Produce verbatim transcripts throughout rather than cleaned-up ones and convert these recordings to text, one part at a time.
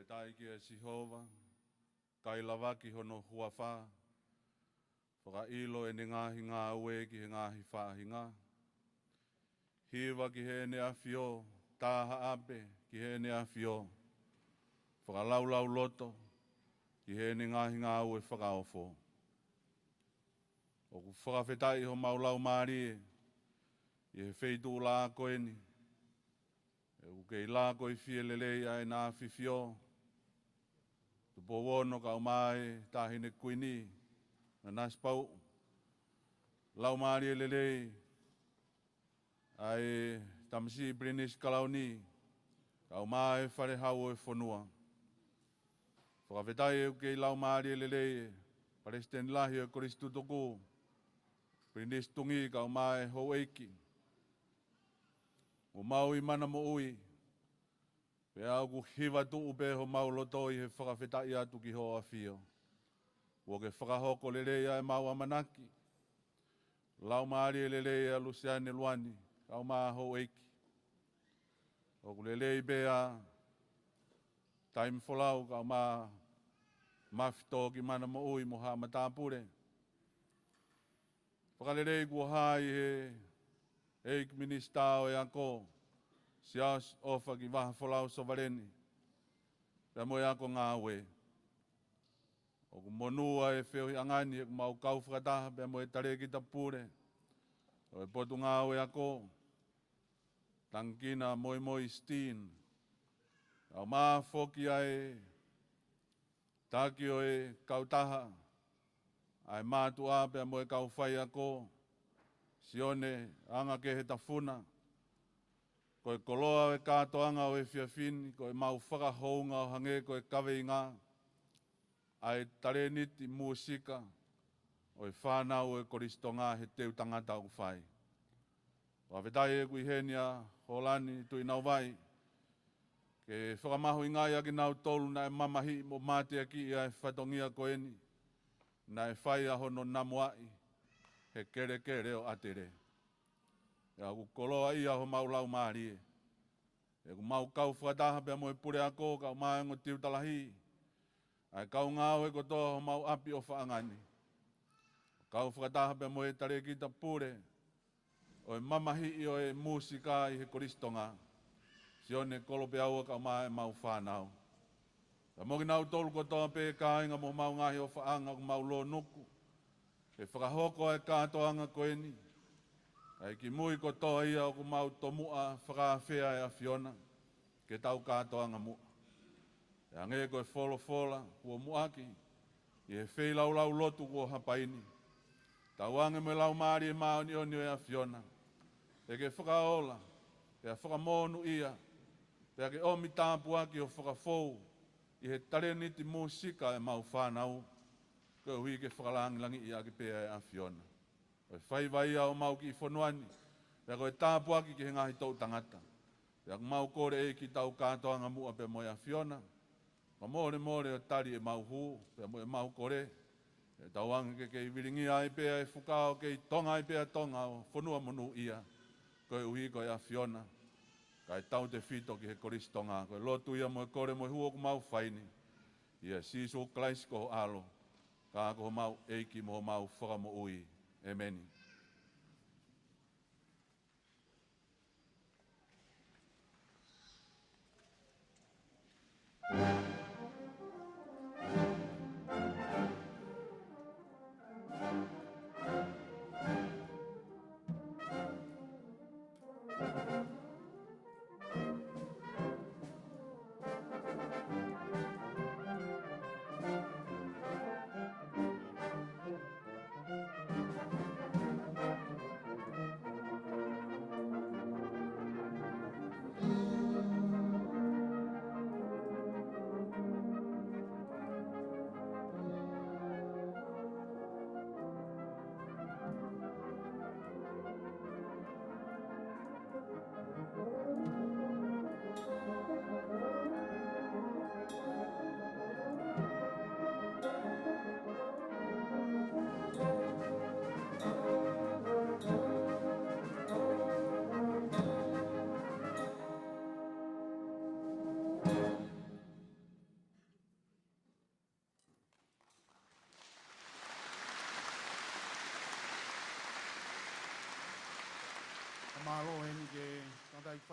Fakafetaʻi kia Sihova, kae lavaki hono huafa, fakaʻilo ʻene ngaahi ngāue ki he ngaahi faʻahinga. Hiva ki heʻene ʻafio, tā haʻape ki heʻene ʻafio, fakalaulauloto ki heʻene ngaahi ngāue fakaofo. ʻOku fakafetaʻi homau laumālie ʻi he feituʻu lā ko eni, ʻoku kei lā ko e fie lelei ʻa ʻEna ʻAfifio, Tupou Ono kaeʻumaʻā e Taʻahine Kuini, Nanasipauʻu, laumālie lelei ʻa e Tamasiʻi Pilinisi Kalauni, kaeʻumaʻā e Fale Hau ʻo e fonua. Fakafetaʻi ʻoku kei laumālie lelei e Palesiteni Lahi ʻo e Kolisi Tutuku, Pilinisi Tungi kaeʻumaʻā e Houʻeiki. ʻOku mau ʻi mana moʻui, pea ʻoku hiva tuʻu pē homau loto ʻi he fakafetaʻi atu ki hoʻo ʻafio. Kuo ke fakahoko lelei ʻa ʻemau ʻamanaki. Laumālie lelei ʻa Lusiane Luani, kaeʻumaʻā Houʻeiki. ʻOku lelei pē ʻa Taimi Folau, kaeʻumaʻā Mafi Toki Mana Moʻui mo haʻa matāpule. Fakalelei kuo hā ʻi he ʻEiki Minisitā ʻo e Ako, Siaosi ʻOfa ki Vahafolau Sovaleni, pea mo e ako ngāue. ʻOku monū ʻa e feohiʻanga ni he ʻoku mau kau fakataha pea mo e Talēkita Pule ʻo e Potungāue Ako, Tangikina Moimoi Steen, kaeʻumaʻā foki ʻa e taki ʻo e kautaha, ʻa e mātuʻa pea mo e kau faiako, Sione Angakehe Tafuna. Ko e koloa ʻo e kātoanga ʻo e efiafi ni, ko ʻemau fakahounga ʻo hangē ko e kaveinga, ʻa e talēniti mūsika ʻo e fānau ʻo e Kolisi Tonga he teu tangata ʻoku fai. Fakafetaʻi ʻoku ʻi heni ʻa Hōlani Tuʻinauvai, ke fakamahuʻingaʻi ʻa kinautolu naʻe mamahiʻi mo mateakiʻi ʻa e fatongia ko eni, naʻe fai ʻa hono namuaʻi he kelekele ʻo ʻAtele. ʻE ʻoku koloaʻia homau laumālie. ʻOku mau kau fakataha pea mo e puleako kaeʻumaʻā e ongo tiuta lahi, ʻa e kau ngāue kotoa homau ʻapi ʻofaʻanga ni. Kau fakataha pea mo e Talēkita Pule ʻo e mamahiʻi ʻo e mūsika ʻi he Kolisi Tonga, Sione Kolopeaua kaeʻumaʻā ʻemau fānau. Pea mo kinautolu kotoa pē kāinga mo homau ngaahi ʻofaʻanga ʻoku mau lōnuku ke fakahoko ʻa e kātoanga ko eni. Kae kimui kotoa ia ʻoku mau tomuʻa fakaafeʻi ʻa e ʻAfiona ke tau kātoanga muʻa. ʻE hangē ko e folofola kuo muʻaki ʻi he feilaulau lotu kuo hapai ni. Tauange mo e Laumālie Māʻoniʻoni ʻo e ʻAfiona, ke ke fakaola, pea fakamonūʻia, pea ke ʻomi tāpuaki ʻo fakafou ʻi he talēniti mūsika ʻemau fānau, koeʻuhi ke fakalangilangiʻi ʻaki pē ʻa e ʻAfiona. Ko e faiva ia ʻo homau kiʻi fonua ni, pea ko e tāpuaki ki he ngaahi toʻu tangata. Pea ʻoku mau kole ʻEiki ke tau kātoanga muʻa pea mo e ʻAfiona. Fakamolemole ʻo tali ʻemau hū, pea mo ʻemau kole. Ke tauange ke kei vilingia ai pē ʻa e fuka ʻo kei tonga ai pē ʻa Tonga ʻo fonua monūʻia, koeʻuhi ko e ʻAfiona, kae tautefito ki he Kolisi Tonga. Ko e lotu ia mo e kole mo e hū ʻoku mau fai ni ʻia Sīsū Kalaisi ko ho ʻAlo, ka ko homau ʻEiki mo homau Fakamoʻui. ʻEmeni.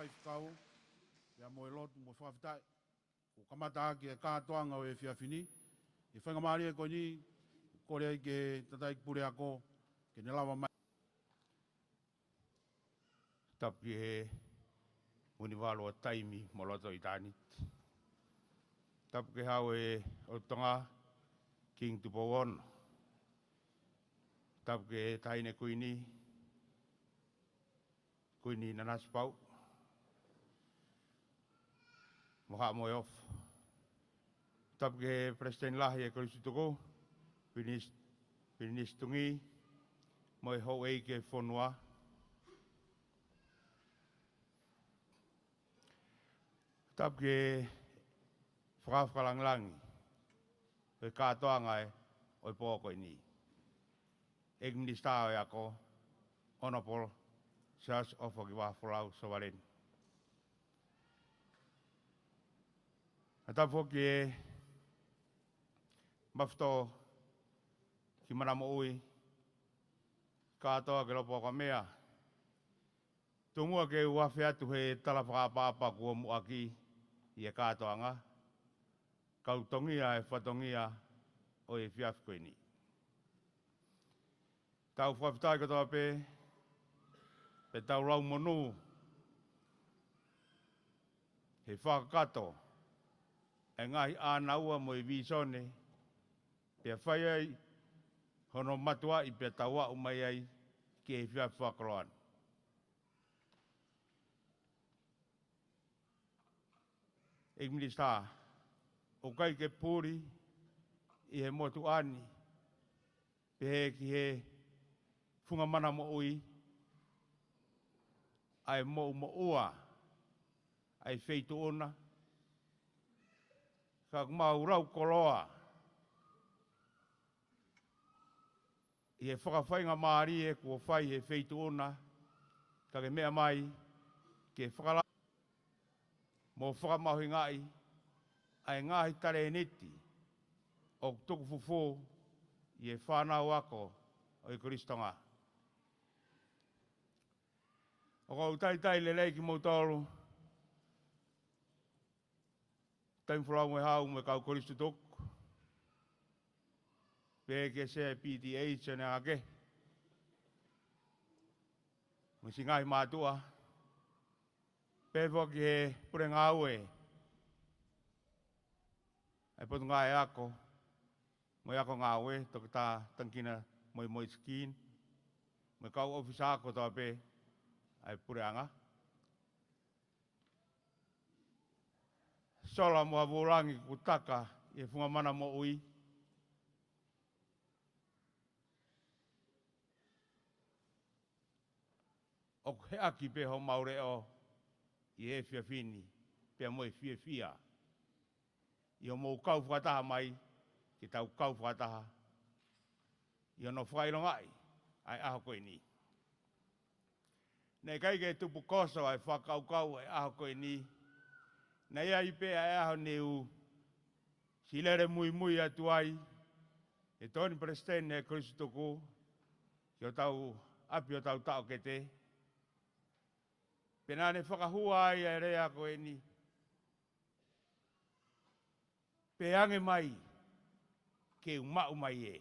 Faifekau, pea mo e lotu mo e fakafetaʻi. Kuo kamata ʻaki e kātoanga ʻo e efiafi ni. ʻI he faingamālie ko eni, kole ai ki he tangataʻeiki puleako ke ne lava mai. Tapu ki he Muni Valu ʻo taimi mo loto ʻitāniti. Tapu ki he Hau ʻo Tonga, Kingi Tupou Ono. Tapu ki he Taʻahine Kuini, Kuini Nanasipauʻu, mo Haʻa Moheofo. Tapu ki he Palesiteni Lahi ʻo e Kolisi Tutuku, Pilinisi, Pilinisi Tungī, mo e houʻeiki ʻo e fonua. Tapu ki he fakafakalāngilangi ʻo e kātoanga ʻo e pō ko eni, ʻEiki Minisitā ʻo e Ako, Honourable Siaosi ʻOfokivaha Folau Sovaleni. Tapu foki ki he Mafoto ki Mana Moʻui, kātoa ki he Lopoakamea. Tomuʻa ke u afe atu he tala fakaʻapaʻapa kuo muʻaki ʻi he kātoanga, kau tongia e fatongia ʻo e efiafi ko eni. Tau fakafetaʻi kotoa pē, pea tau lau monū he fakakakato e ngaahi ʻānaua mo e vīsone, pea fai ai hono matuaʻi pea tau aʻu mai ai ki he efiafi fakakoloa ni. ʻEiki Minisitā, ʻoku ʻikai ke puli ʻi he motuʻa ni, pehē ki he funga mana moʻui, ʻa e moʻumoʻua ʻa e feituʻu na, ka ʻoku mau lau koloa ʻi he fakafaingamālie kuo fai he feituʻu na, ka ke meʻa mai ke fakala- mo fakamahuʻingaʻi ʻa e ngaahi talēniti ʻoku tuku fufū ʻi he fānau ako ʻo e Kolisi Tonga. ʻOku ou talitali lelei kimoutolu, Taimi Folau mo e Hau mo e kau Kolisi Tutuku, pehē ki he Sea P T A, Sione Angakehe, mo e siʻi ngaahi mātuʻa, pehē foki ki he Pule Ngāue ʻa e Potungāue Ako mo e Ako Ngāue, Toketā Tangikina Moimoiskin, mo e kau ʻōfisa ako kotoa pē ʻa e Puleʻanga. Sola mo ha vūlangi kuo taka ʻi he funga mana moʻui, ʻoku heʻaki pē homau leʻo ʻi he efiafi ni, pea mo e fiefia ʻi hoʻomou kau fakataha mai, ke tau kau fakataha ʻi hono fakaʻilongaʻi ʻa e ʻaho ko eni. Naʻe ʻikai ke tupukoso ʻa e fakakaukau ʻa e ʻaho ko eni. Naʻe ʻi ai pē ʻa e ʻaho ne u siʻi lele muimui atu ai, he tokoni Palesiteni ʻo e Kolisi Tutuku, ki hotau ʻapi hotau taʻokete. Pea naʻa ne fakahua ai ʻa e lea ko eni: Pehē ange mai ke u maʻu mai ē.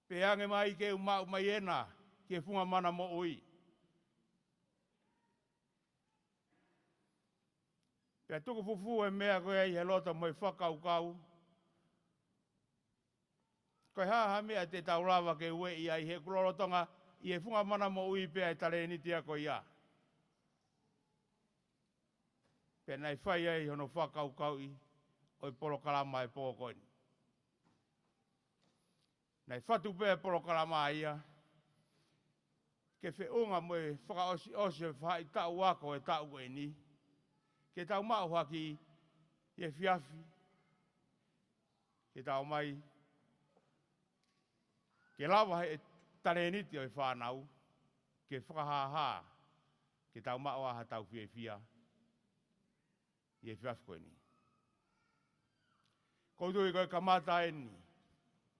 Pehē ange mai ke u maʻu mai ena ki he funga mana moʻui. Pea tuku fufū e meʻa ko ia ʻi he loto mo e fakakaukau. Ko e hā ha meʻa te tau lava ke ueʻi ai, he ʻoku lolotonga ʻi he funga mana moʻui pē ʻa e talēniti ko ia. Pea naʻe fai ai hono fakakaukauʻi ʻo e polokalama ʻo e pō ko eni. Naʻe fatu pē polokalama ia ke feʻunga mo e fakaʻosiʻosi ʻo e faʻahitaʻu ako ʻo e taʻu ko eni, ke tau maʻu hake ʻi he efiafi, ke tau ō mai ke lava he talēniti ʻo e fānau ke fakahāhā, ke tau maʻu ai haʻatau fiefia ʻi he efiafi ko eni. ʻOku ou tui ko e kamata eni,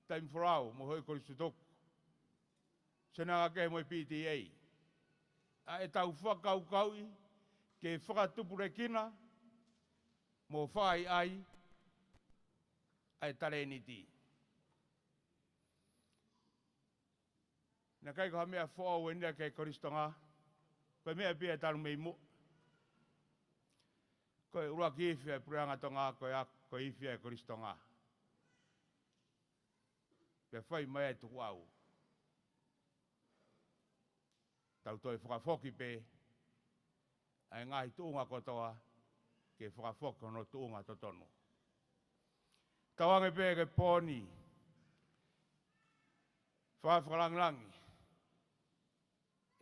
Taimi Folau mo hoʻo Kolisi Tutuku, Sione Angakehe mo e P T A, ʻa ʻetau fakakaukauʻi ke fakatupulekina mo fakaʻaiʻai ʻa e talēniti. Naʻe ʻikai ko ha meʻa foʻou eni ia ki Kolisi Tonga, ko e meʻa pē ia talu mei muʻa. Ko e ʻuluaki ifi ʻa e Puleʻanga Tonga, ko e a-, ko e ifi ʻa e Kolisi Tonga. Pea fai mai ʻa e tukuʻau. Tau toe fakafoki pē ʻa e ngaahi tuʻunga kotoa ke fakafoki hono tuʻunga totonu. Tauange pē ki he pō ni, fakalangilangi,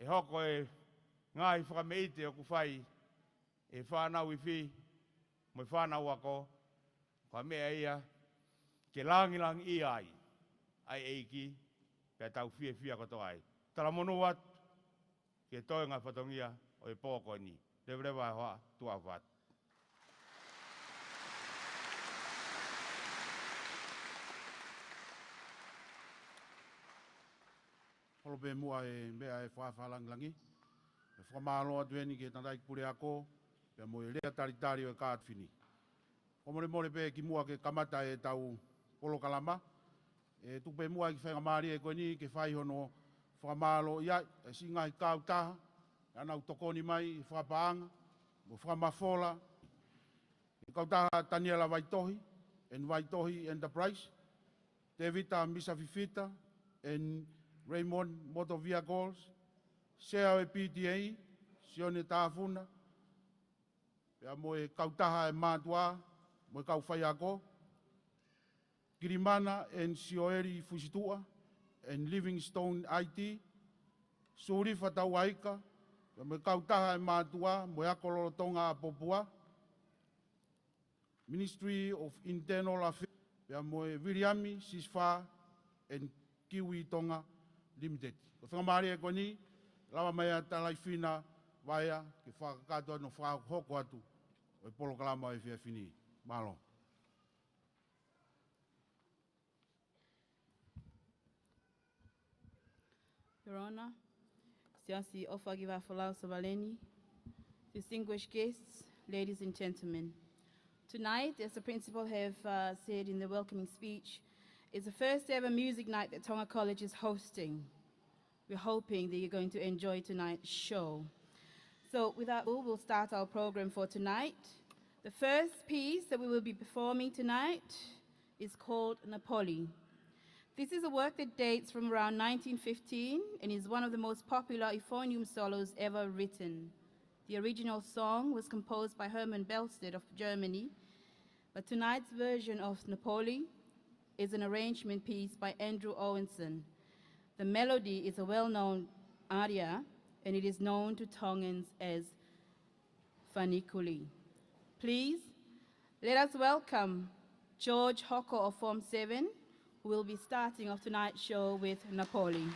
ʻe hoko e ngaahi fakameʻite ʻoku fai ʻe he fānau ifi mo e fānau ako, ko e meʻa ia ke langilangiʻia ai ʻa e ʻEiki, pea tau fiefia kotoa ai. Talamonū atu ki he toenga fatongia ʻo e pō ko eni. Leveleva e hoa, tuʻa ʻofa atu. Holo pē muʻa e meʻa e fakalangilangi. ʻE fakamālō atu eni ki he tangataʻeiki puleako, pea mo e lea talitali ʻo e kātufini. Fakamolemole pē kimuʻa ke kamata ʻetau polokalama, ʻe tuku pē muʻa e kiʻi faingamālie ko eni ke fai hono fakamālōʻia ʻa e siʻi ngaahi kautaha naʻa nau tokoni mai he fakapaʻanga mo fakamafola, ʻa e kautaha Taniela Vaitohi and Vaitohi Enterprise, Tevita Misafifita and Raymond Motor Vehicles, Sea ʻo e P T A, Sione Tafuna, pea mo e kautaha ʻa e mātuʻa mo e kau faiako, Kilimana and Sioeli Fusituʻa and Livingstone I T, Sulifa Tauaika, pea mo e kautaha ʻa e mātuʻa mo e ako lolotonga ʻa Popua, Ministry of Internal Affairs, pea mo e Viliami Sisifa and Kiwi Tonga Limited. Ko e faingamālie ko eni, lava mai ʻa Talaifina Vaea ke fakakakato atu hono fakahoko atu ʻo e polokalama ʻo e efiafi ni. Mālō. Your Honour, Siaosi ʻOfa Kivafolau Sovaleni, distinguished guests, ladies and gentlemen. Tonight, as the principal have, uh, said in the welcoming speech, is the first ever music night that Tonga College is hosting. We're hoping that you're going to enjoy tonight's show. So without ado, we'll start our program for tonight. The first piece that we will be performing tonight is called Napoli. This is a work that dates from around nineteen fifteen and is one of the most popular euphonium solos ever written. The original song was composed by Hermann Bellstedt of Germany, but tonight's version of Napoli is an arrangement piece by Andrew Owenson. The melody is a well-known aria, and it is known to Tongans as Fanikuli. Please, let us welcome George Hoko of Form seven, who will be starting off tonight's show with Napoli.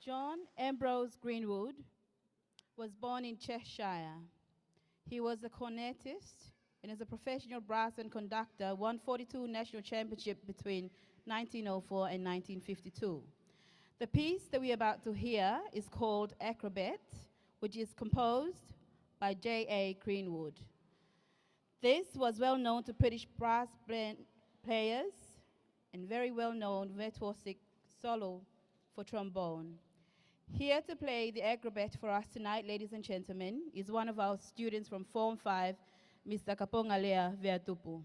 John Ambrose Greenwood was born in Cheshire. He was a cornetist and is a professional brass band conductor, won forty-two national championship between nineteen oh four and nineteen fifty-two. The piece that we're about to hear is called Acrobat, which is composed by J A Greenwood. This was well known to British brass band players and very well known virtuosic solo for trombone. Here to play the acrobat for us tonight, ladies and gentlemen, is one of our students from Form five, Mister Kapongalea Veatupu.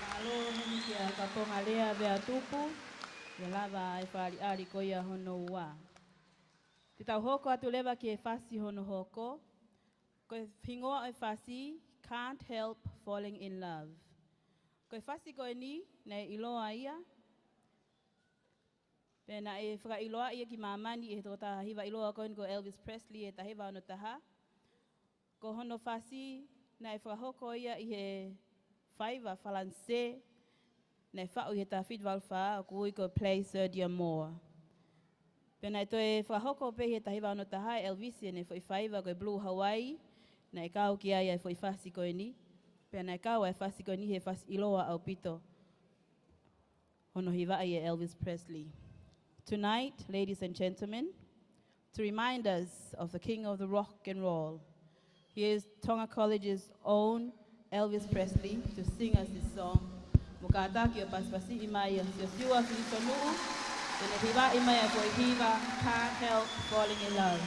Mālō heni kia Kapongalea Veatupu, ʻe lava e fakaʻaliʻali ko ia hono ua. Te tau hoko atu leva ki he fasi hono hoko, ko e hingoa ʻo e fasi, Can't Help Falling in Love. Ko e fasi ko eni, naʻe ʻiloa ia, pea naʻe fakaʻiloa ia ki māmani ʻe he tokotaha hiva ʻiloa ko eni ko Elvis Presley ʻi he taha hiva ono taha. Ko hono fasi, naʻe fakahoko ia ʻi he faiva Falanisē, naʻe faʻu ʻi he taha fitu valu fā, ʻoku ui ko Play Serge Amour. Pea naʻe toe fakahoko pē ʻi he taha hiva ono taha ʻe Elvis ʻene foʻi faiva ko e Blue Hawaii, naʻe kau ki ai ʻa e foʻi fasi ko eni. Pea naʻe kau ʻa e fasi ko eni he fasi ʻiloa ʻaupito hono hivaʻi ʻe Elvis Presley. Tonight, ladies and gentlemen, to remind us of the king of the rock and roll, here is Tonga College's own Elvis Presley to sing us this song. Mou kātaki ʻo pasipasiʻi mai ʻa Siosiua Filiponuʻu, ke ne hivaʻi mai ʻa e foʻi hiva Can't Help Falling in Love.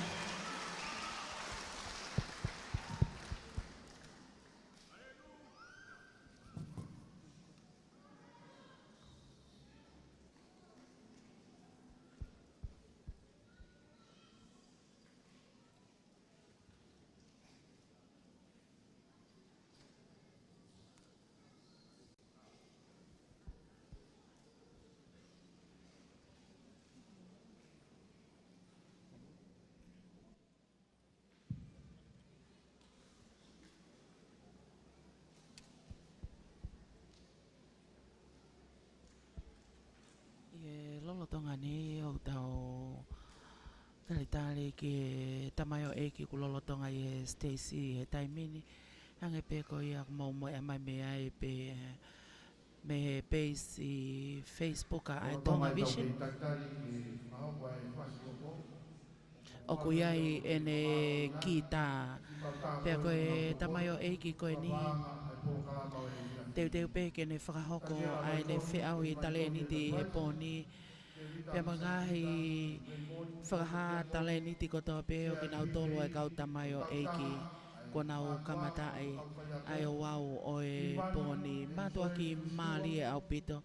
ʻI he lolotonga ni ʻoku tau talitali ki he tamaioʻeiki ʻoku lolotonga ʻi he Stacy he taimi ni. Hangē pē ko ia ʻoku mou moʻua mai mei ai pē mei he peisi Facebook ʻa e Tonga Vision. ʻOku ʻi ai ʻene kita. Pea ko e tamaioʻeiki ko eni, teuteu pē ke ne fakahoko ʻa ʻene feʻauhi talēniti he pō ni. Pea mo e ngaahi fakahā talēniti kotoa pē ʻo kinautolu ʻa e kau tamaioʻeiki kuo nau kamataʻi ʻa e ouau ʻo e pō ni. Mātuʻaki mālie ʻaupito.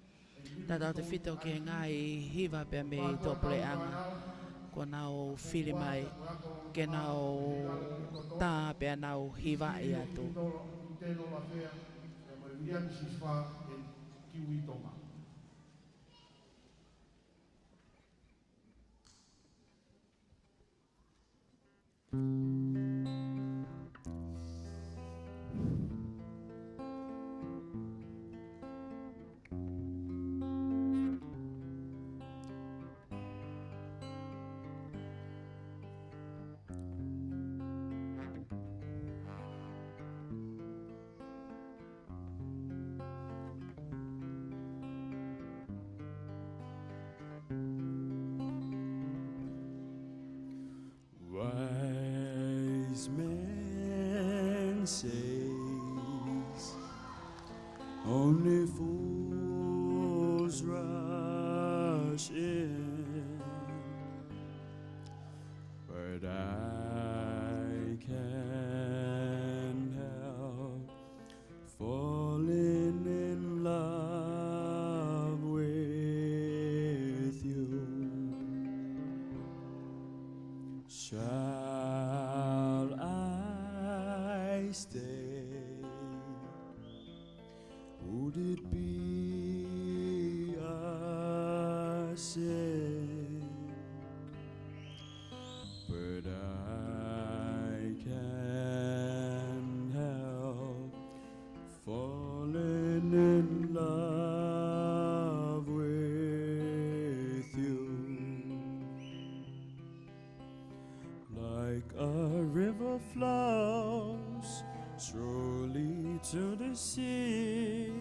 Tautautefito ki he ngaahi hiva pea mei tuʻapuleʻanga kuo nau fili mai ke nau tā pea nau hivaʻi atu. Wise men says only fools rush in, but I can't help falling in love with you. Shall I stay? Would it be a sin? But I can't help falling in love with you. Like a river flows surely to the sea,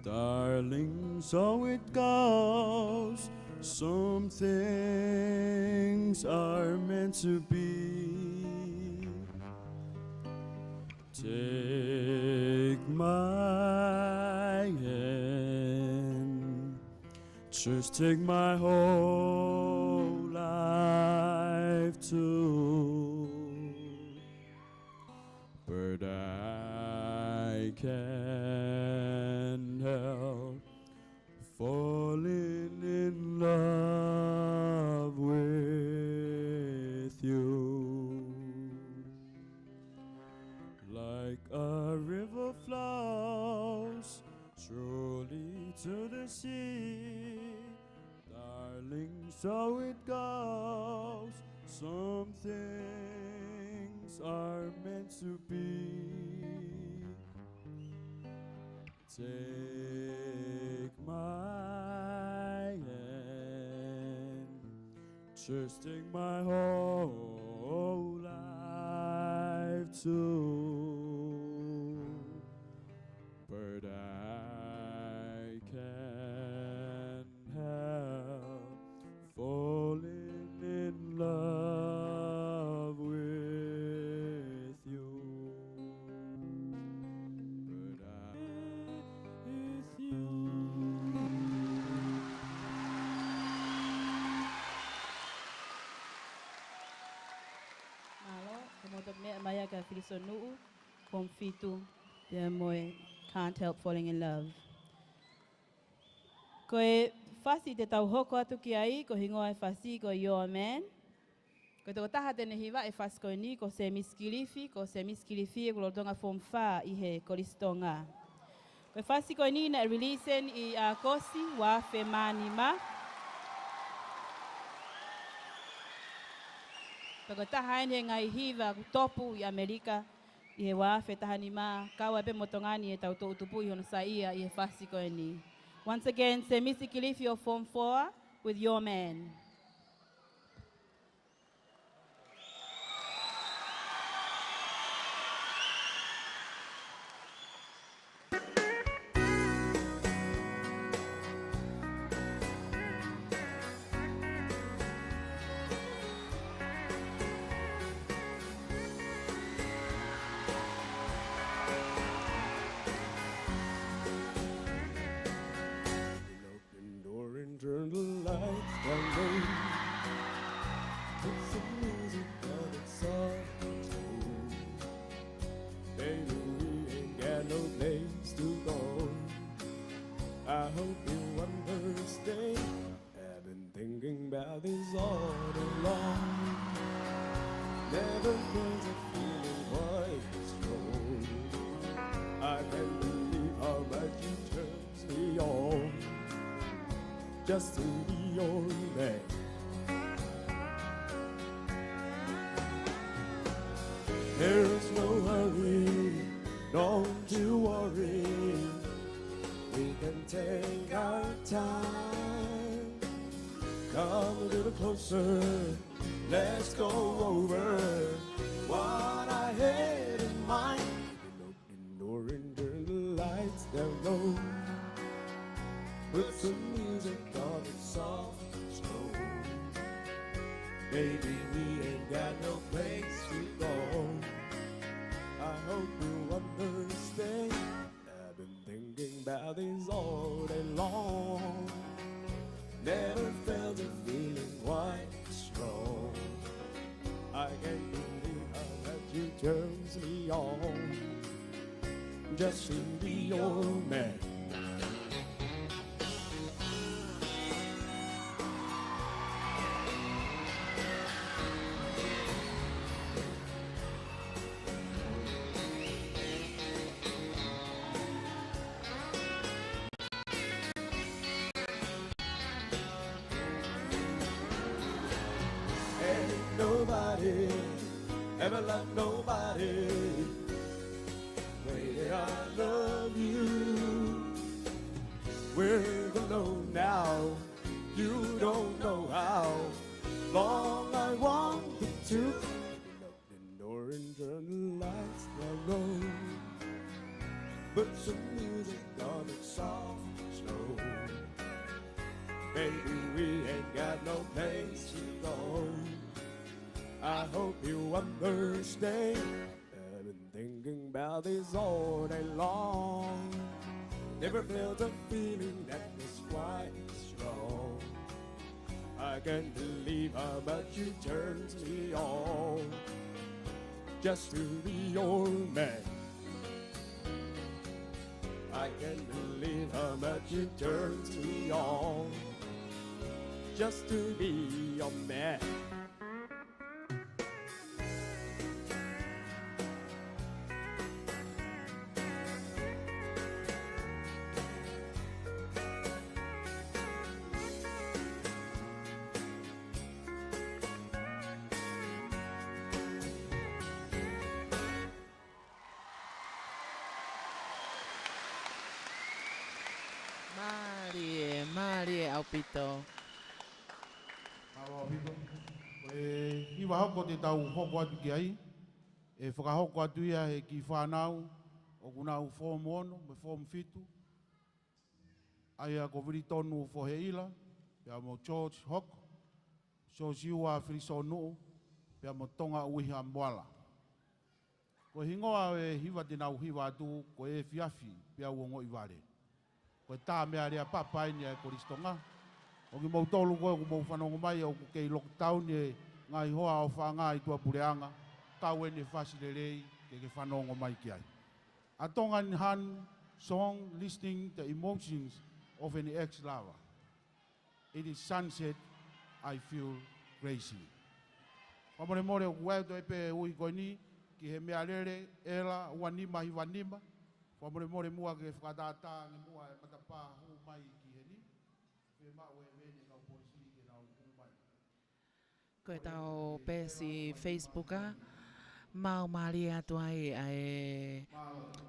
darling, so it goes. Some things are meant to be. Take my hand, just take my whole life too. But I can't help falling in love with you. Like a river flows surely to the sea, darling, so it goes. Some things are meant to be. Take my hand, just take my whole life too. But I can't help falling in love with you. But I with you. Mālō, ko moto me mai aka Filisonuʻu, Form Fitu, pea mo e Can't Help Falling in Love. Ko e fasi te tau hoko atu ki ai, ko e hingoa e fasi ko Your Man. Ko e tokotaha te ne hiva e fasi ko eni ko Semisi Kilifi, ko Semisi Kilifi ʻoku lolotonga Form Fā ʻi he Kolisi Tonga. Ko e fasi ko eni naʻe release ʻi ʻAokosi, ua afe mā nima. Pea ko e taha eni he ngaahi hiva ʻoku topu ʻi ʻAmelika, ʻi he ua afe taha nima, kau ai pē mo Tonga ni ʻetau toʻutupu ʻi hono saiʻia ʻi he fasi ko eni. Once again, Semisi Kilifi ʻo Form Four with Your Man. Open door and turn the lights down low. Put some music on its soft tone. Baby, we ain't got no place to go. I hope you understand. I've been thinking about this all along. Never felt a feeling quite strong. I can't believe how much you turn me on just to be your man. There's no hurry, don't you worry. We can take our time. Come a little closer, let's go over what I had in mind. Ignoring the lights down low. Put some music on the soft Baby, we ain't got no place to go. I hope you understand. I've been thinking about this all day long. Never felt a feeling quite strong. I can't believe how much you turns me on. Just to be your man. Ain't nobody ever loved nobody the way that I love you. We're alone now. You don't know how long I wanted to. The door and turn the lights down low. Put some music on it soft and slow. Baby, we ain't got no place to go. I hope you understand. I've been thinking about this all day long. Never felt a feeling that was quite strong. I can't believe how much you turns me on. Just to be your man. I can't believe how much you turns me on. Just to be your man. Mālie, mālie ʻaupito. Mālō ʻaupito. Ko e hiva hoko te tau hoko atu ki ai, ʻe fakahoko atu ia ʻe he kiʻi fānau ʻoku nau form ono mo e form fitu, ʻa ia ko Vilitonu Foheila, pea mo George Hoko, Siosiua Filisonuʻu, pea mo Tonga Uiha Moala. Ko e hingoa ʻo e hiva te nau hiva atu ko e Efiafi Peau Ongoʻi Vale. Ko e tā meʻa lea papa eni ʻa e Kolisi Tonga. ʻO kimoutolu ko ē ʻoku mou fanongo mai ʻoku kei lockdown e ngaahi hoa ʻofaʻanga ʻi tuʻapuleʻanga, kau eni e fasi lelei ke ke fanongo mai ki ai. A Tongan hand song listing the emotions of an ex-lover. It is sunset, I feel crazy. Fakamolemole ʻoku ʻai atu ai pē ui ko eni ki he meʻalele, ʻEla ua nima hiva nima. Fakamolemole muʻa ke fakatātā ange muʻa e matapā hū mai ki heni. Fiemaʻu ʻe Veni e kau polisi ke nau hū mai. Ko e tau peesi Facebook ʻa, mau mālie atu ai ʻa e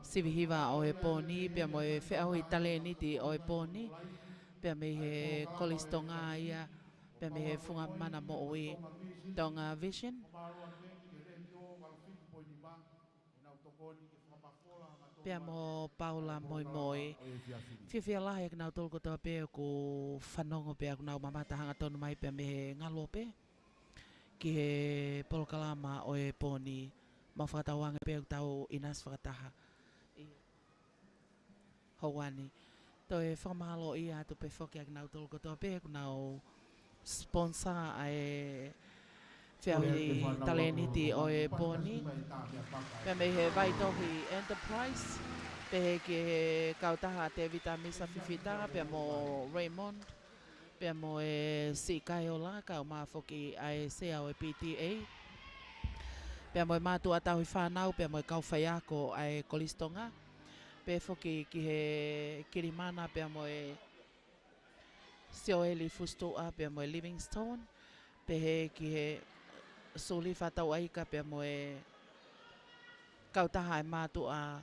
sivi hiva ʻo e pō ni, pea mo e feʻauhi talēniti ʻo e pō ni, pea mei he Kolisi Tonga ia, pea mei he Funga Mana Moʻui Tonga Vision. Pea mo Paula Moimoi. Fiefia lahi ʻa kinautolu kotoa pē ʻoku fanongo pea ʻoku nau mamata hangatonu mai pea mei he ngaluope ki he polokalama ʻo e pō ni. Mau fakatauange pē ʻoku tau ʻinasi fakataha ʻi he houa ni. Toe fakamālōʻia atu pē foki ʻa kinautolu kotoa pē ʻoku nau sponsor ʻa e feʻauhi talēniti ʻo e pō ni. Pea mei he Vaitohi Enterprise, pehē ki he kautaha Tevita Misa Fifita, pea mo Raymond, pea mo e Siʻi Kaeola, kaeʻumaʻā foki ʻa e sea ʻo e P T A. Pea mo e mātuʻa tauhi fānau, pea mo e kau faiako ʻa e Kolisi Tonga. Pehē foki ki he Kilimana, pea mo e Sioeli Fusituʻa pea mo e Livingstone, pehē ki he Sulifa Tauʻaika pea mo e kautaha e mātuʻa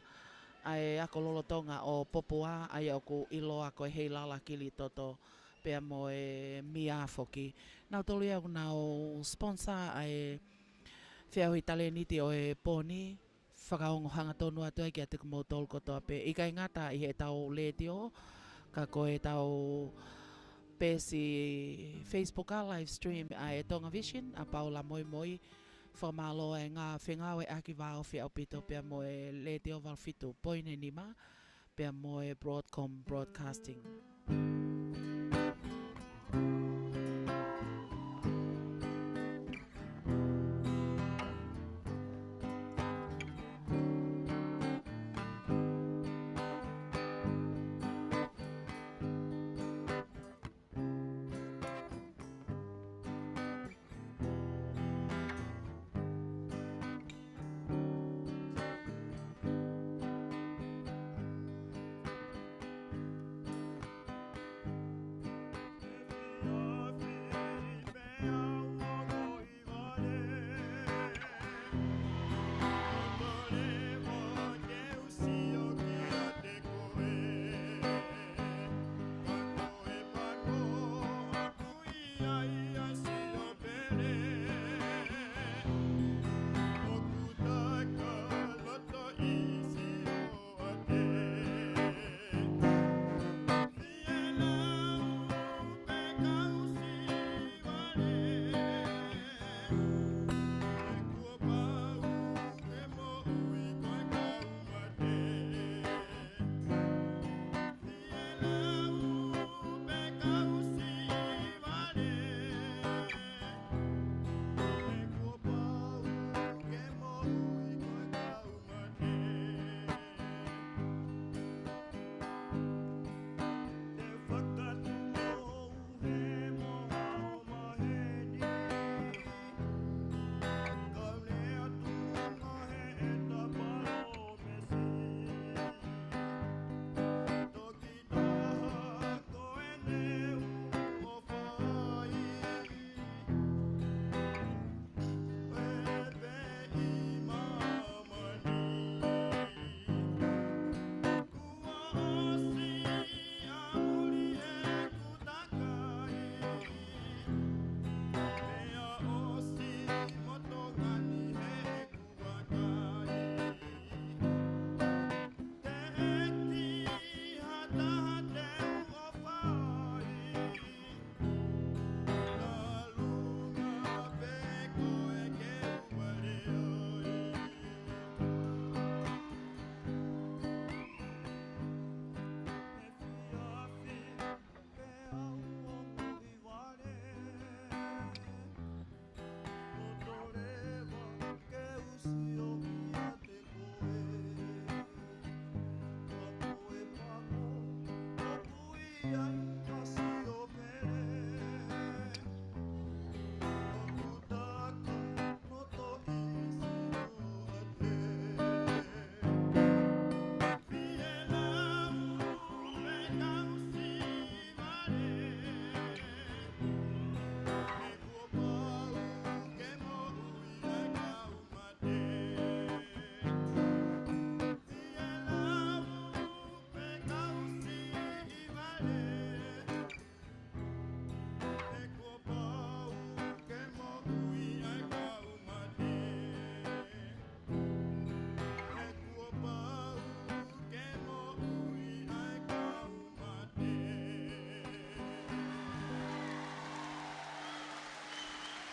ʻa e ako lolotonga ʻo Popua, ʻa ia ʻoku ʻiloa ko e Heilala Kilitoto pea mo e Mia foki. Nautolu ia ʻoku nau sponsor ʻa e feʻauhi talēniti ʻo e pō ni. Fakaongo hangatonu atu ai kiate kimoutolu kotoa pē. ʻIkai ngata ʻi heʻetau letiō, ka ko ʻetau peesi Facebook ʻa live stream ʻa e Tonga Vision, ʻa Paula Moimoi, fakamālō e ngaahi fengāueʻaki vāofi ʻaupito pea mo e Letiō valu fitu poini nima, pea mo e Broadcom Broadcasting.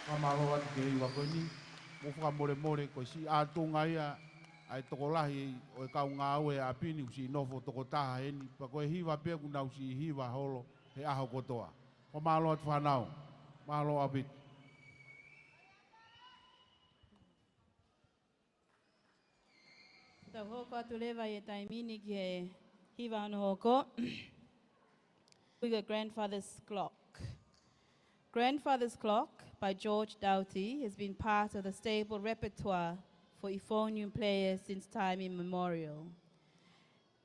Fakamālō atu ki he hiva ko eni. Mou fakamolemole ko e siʻi ʻātunga ia ʻa e tokolahi ʻo e kau ngāue ʻa ʻapi ni ʻoku siʻi nofo tokotaha heni. Pea ko e hiva pē ʻoku nau siʻi hiva holo he ʻaho kotoa. Fakamālō atu fānau. Mālō ʻaupito. Tau hoko atu leva ʻi he taimi ni ki he hiva hono hoko. We got Grandfather's Clock. Grandfather's Clock by George Doughty has been part of the stable repertoire for euphonium players since time immemorial.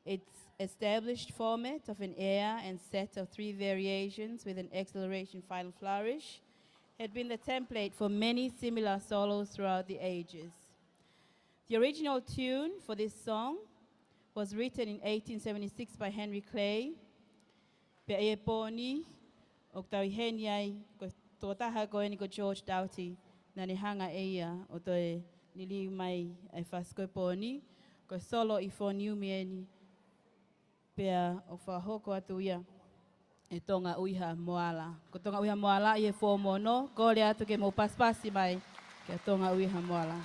Its established format of an air and set of three variations with an exhilaration final flourish had been the template for many similar solos throughout the ages. The original tune for this song was written in eighteen seventy-six by Henry Clay. Pea ʻi he pō ni, ʻoku tau ʻi heni ai, ko e tokotaha ko eni ko George Doughty, naʻa ne hanga ʻe ia ʻo toe liliu mai ʻa e fasi ko e pō ni, ko e solo euphonium eni, pea ʻoku fakahoko atu ia ʻe Tonga ʻUiha Moala. Ko Tonga ʻUiha Moala ʻi he fōmono, kole atu ke mou pasipasi mai kia Tonga ʻUiha Moala.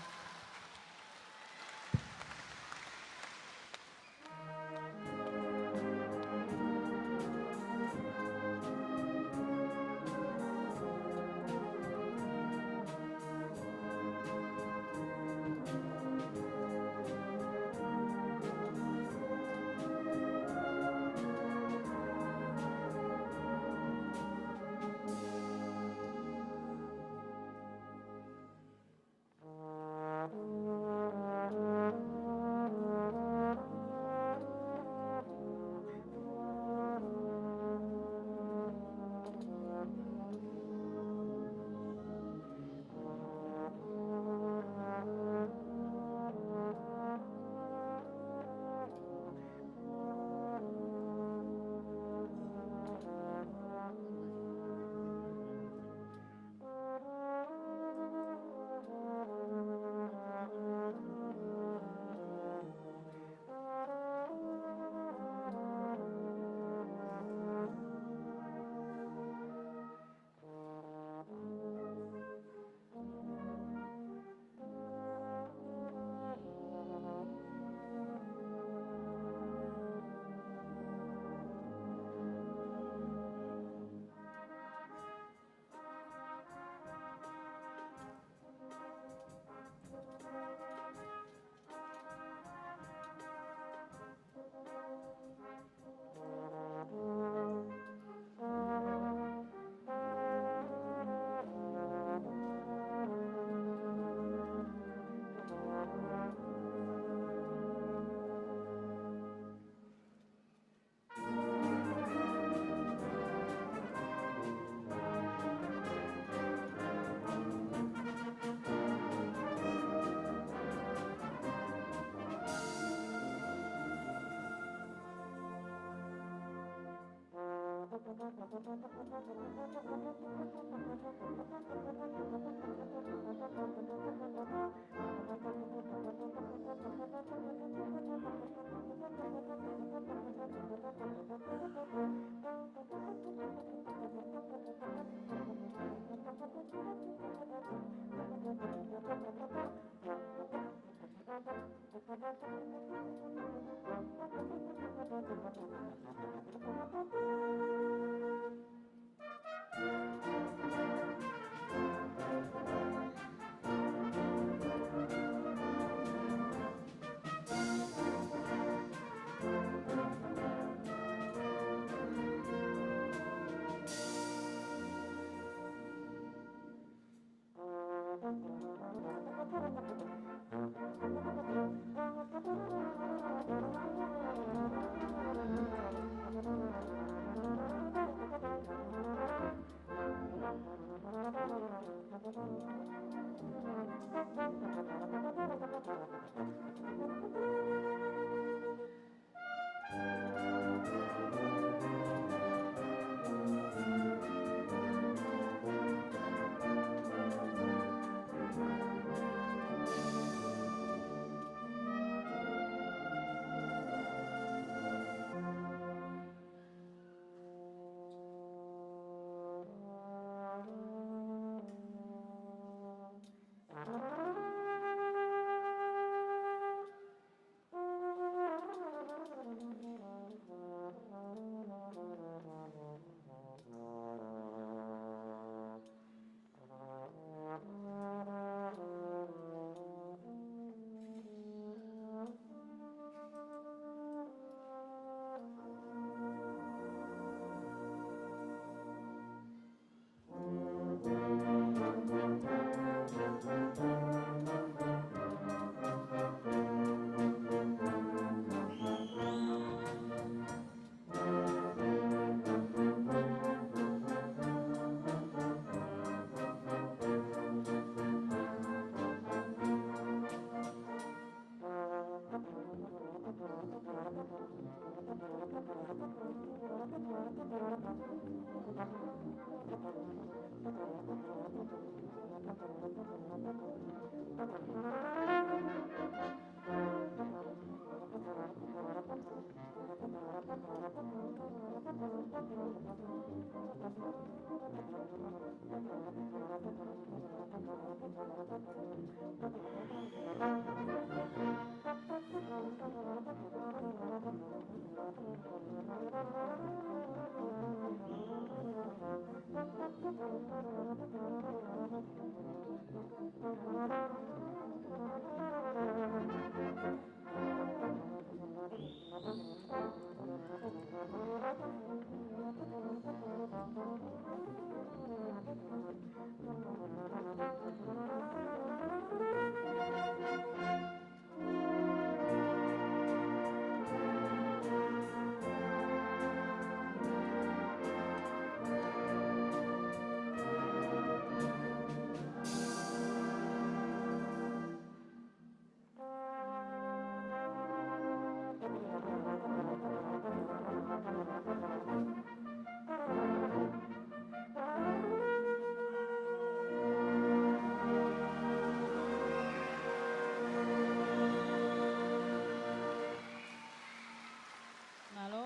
Mālō.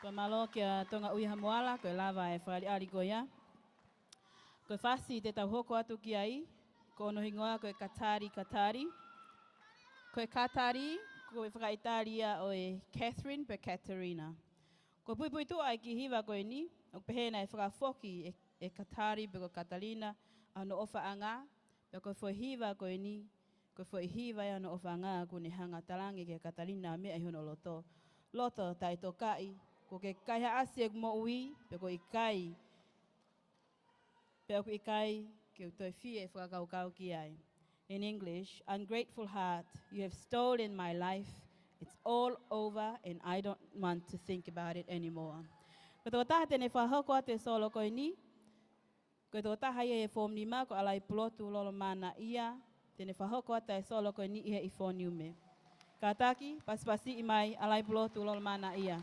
Ko e mālō kia Tonga ʻUiha Moala, ko e lava e fakaʻaliʻali ko ia. Ko e fasi te tau hoko atu ki ai, ko hono hingoa ko e Katari Katari. Ko e Katari, ko e fakaʻitālia ʻo e Catherine pe Katerina. Ko e puipuituʻa e kiʻi hiva ko eni, ʻoku pehē naʻe fakafoki ʻe, ʻe Katari pe ko Katalina ʻa hono ʻofaʻanga, pea ko e foʻi hiva ko eni, ko e foʻi hiva ia hono ʻofaʻanga ʻoku ne hanga ʻo talaange kia Katalina ʻa e meʻa ʻi hono loto. Loto taʻetokaʻi, kuo ke kaihaʻasi ʻeku moʻui, pea ʻoku ʻikai, pea ʻoku ʻikai ke u toe fie fakakaukau ki ai. In English, ungrateful heart, you have stolen my life. It's all over and I don't want to think about it anymore. Ko e tokotaha te ne fakahoko atu e solo ko eni, ko e tokotaha ia ʻi he Form Nima ko ʻAlaipulotu Lolomanaʻia, te ne fakahoko atu e solo ko eni ʻi he ʻIfo Niume. Kātaki, pasipasiʻi mai ʻAlaipulotu Lolomanaʻia.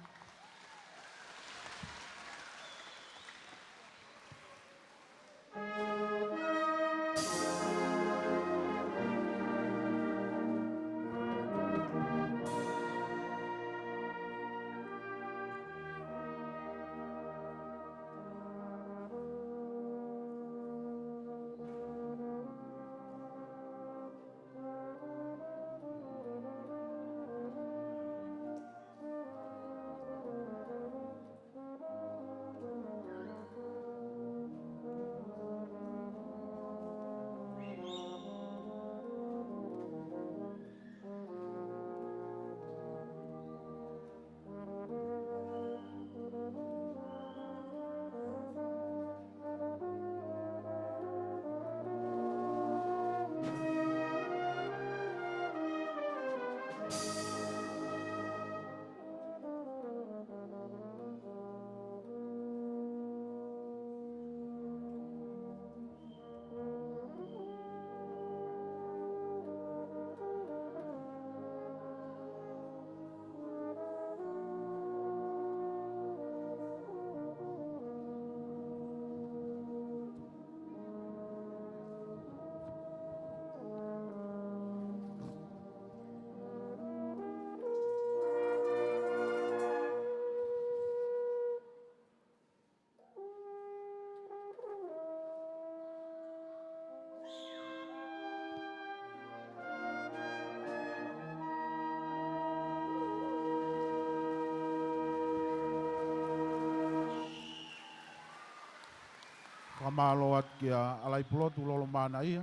Fakamālō atu kia ʻAlaipulotu Lolomanaʻia,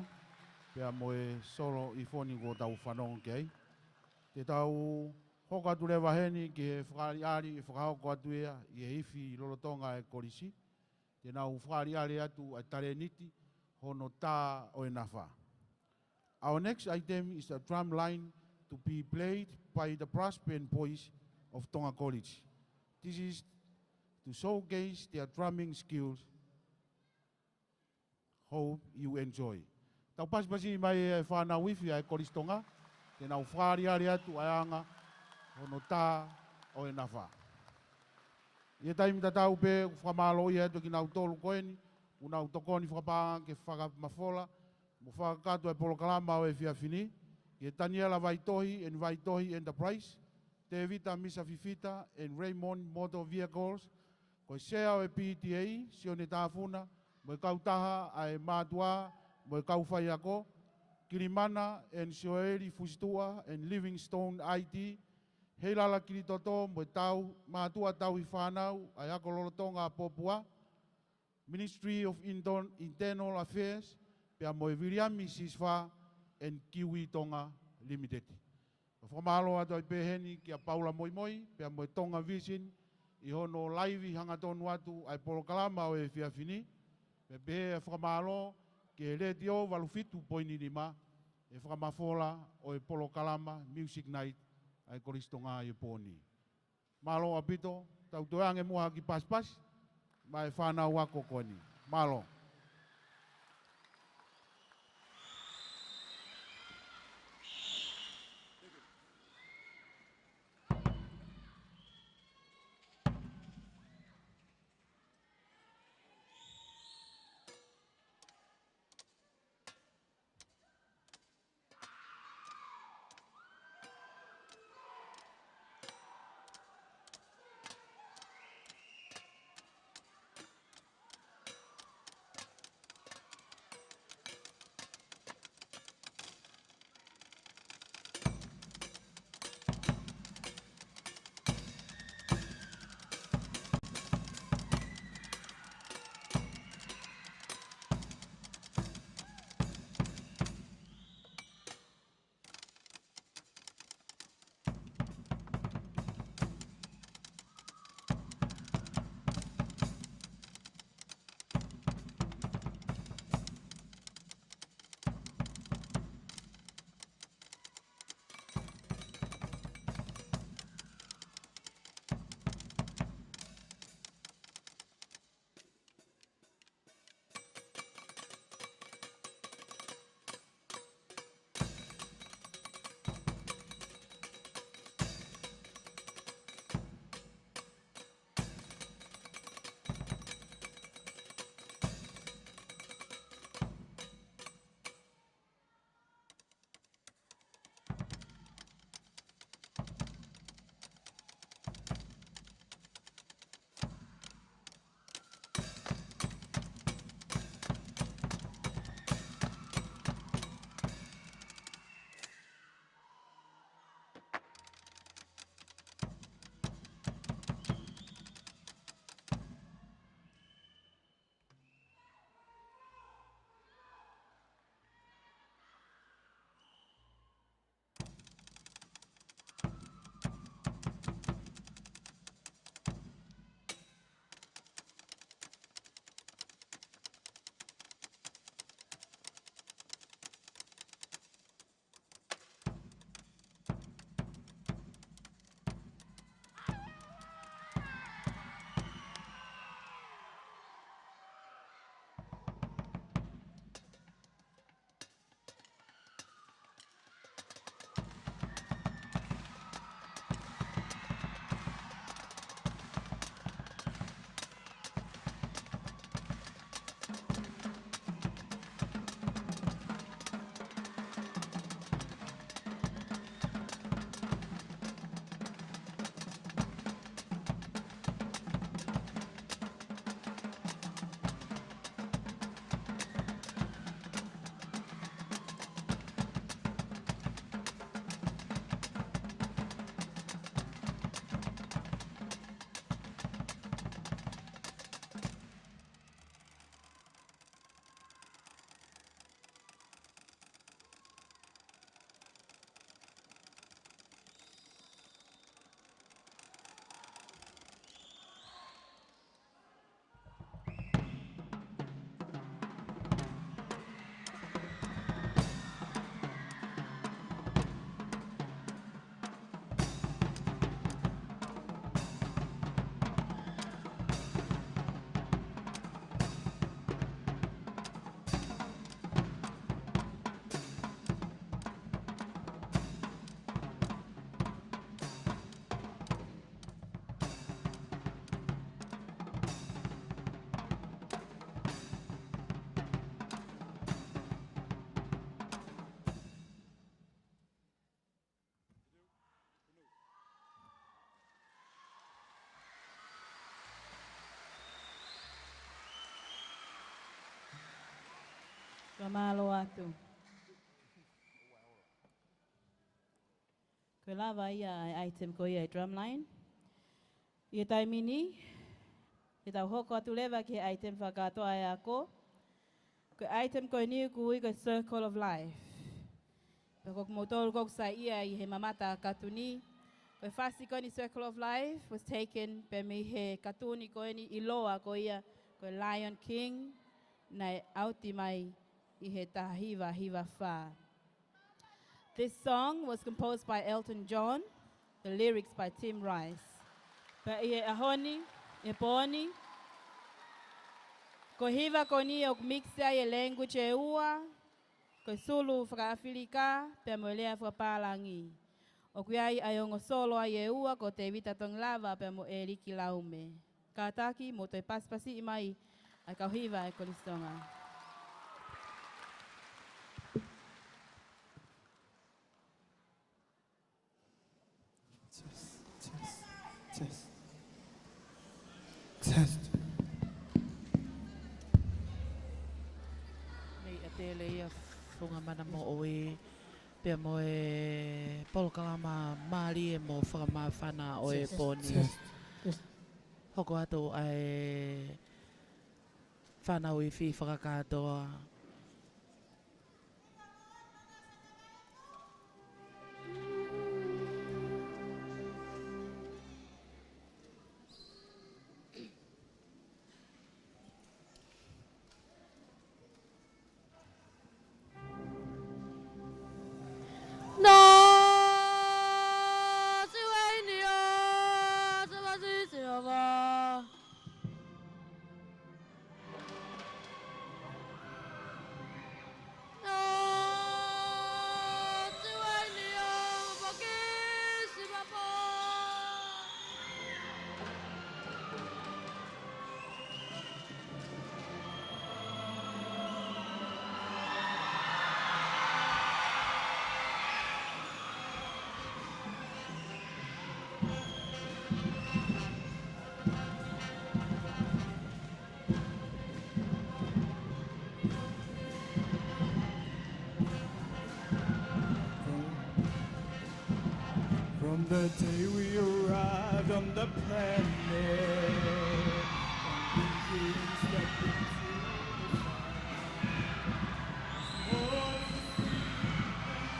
pea mo e solo ʻIfo ni kuo tau fanongo ki ai. Te tau hoko atu leva heni ki he fakaʻaliʻali ʻe fakahoko atu ia ʻi he ifi lolotonga e kolisi. Te nau fakaʻaliʻali atu ʻa e talēniti hono tā ʻo e nafa. Our next item is a drum line to be played by the brass band boys of Tonga College. This is to showcase their drumming skills. Hope you enjoy. Tau pasipasi mai e fānau ifi ʻa e Kolisi Tonga, te nau fakaʻaliʻali atu ʻa e anga hono tā ʻo e nafa. ʻI he taimi tatau pē, ʻoku fakamālōʻia atu kinautolu ko eni, ʻoku nau tokoni fakapaʻanga ke fakamafola mo fakakakato e polokalama ʻo e efiafi ni, ki he Taniela Vaitohi and Vaitohi Enterprise, Tevita Misa Fifita and Raymond Motor Vehicles, Ko e Sea ʻo e P T A, Sione Tafuna, mo e kautaha ʻa e mātuʻa mo e kau faiako, Kilimana and Sioeli Fusituʻa and Livingstone I T, Heilala Kilitoto mo e tau, mātuʻa tauhi fānau ʻa e ako lolotonga ʻa Popua, Ministry of Inter-, Internal Affairs, pea mo e Viliami Sisifa and Kiwi Tonga Limited. ʻOku fakamālō atu ai pē heni kia Paula Moimoi, pea mo e Tonga Vision, ʻi hono laivi hangatonu atu ʻa e polokalama ʻo e efiafi ni, pea pehē ʻa e fakamālō ki he Letiō valu fitu poini nima, ʻi he fakamafola ʻo e polokalama Music Night ʻa e Kolisi Tonga ʻi he pō ni. Mālō ʻaupito, tau toe ange muʻa ha kiʻi pasipasi maʻa e fānau ako ko eni. Mālō. Mālō atu. Ko e lava ia ʻa e item ko ia ʻi he drumline. ʻI he taimi ni, te tau hoko atu leva ki he item fakakātoa ʻa e ako. Ko e item ko eni ʻoku ui ko e Circle of Life. Pea ko kimoutolu ʻoku saiʻia ʻi he mamata katuni, ko e fasi ko eni Circle of Life was taken pē mei he katuni ko eni ʻiloa ko ia ko e Lion King, naʻe ʻauti mai ʻi he taha hiva hiva fā. This song was composed by Elton John, the lyrics by Tim Rice. Pea ʻi he ʻaho ni, ʻi he pō ni, ko e hiva ko eni ʻoku mix ai e language ʻe ua, ko e Sulu fakaʻAfilika pea mo e lea fakapālangi. ʻOku ʻi ai ʻa e ongo solo ai ʻe ua ko Tevita Tongilava pea mo ʻEliki Laume. Kātaki mou toe pasipasiʻi mai ʻa e kau hiva ʻa e Kolisi Tonga. Test, test, test. Test. Mei ʻAtele ia Funga Mana Moʻui, pea mo e polokalama mālie mo fakamāfana ʻo e pō ni. Test, test. Hoko atu ʻa e fānau ifi fakakātoa. No, siwa ini o, siwa si siwa. From the day we arrived on the planet, and begin stepping to the sun. More to see and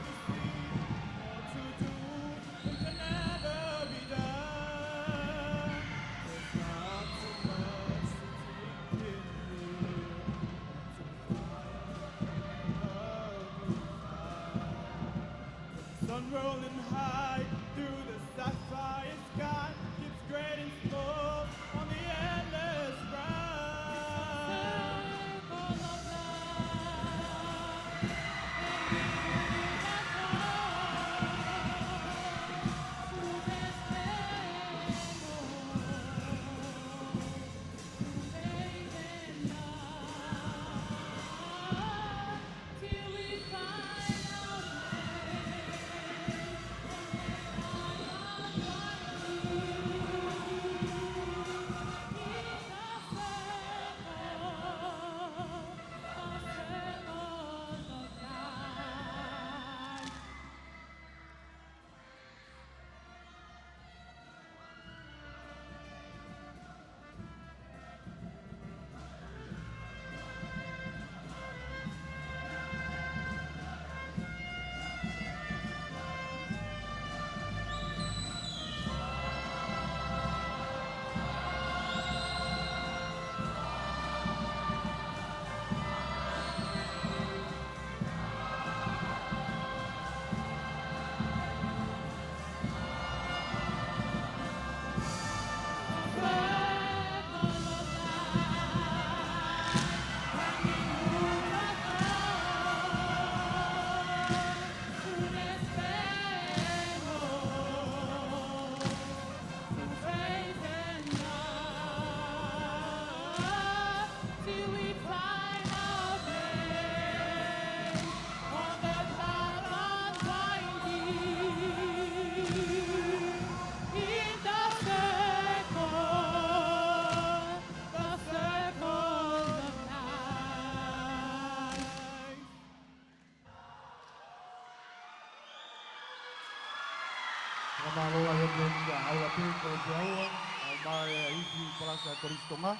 to see, more to do, it can never be done. There's not too much to take in here, not too far, not too far. The sun rolling high through the sapphire sky keeps great and small on the endless ground. Ia, ʻaula pē ko e peaua, ʻaumai e ifi palasa e Kolisi Tonga,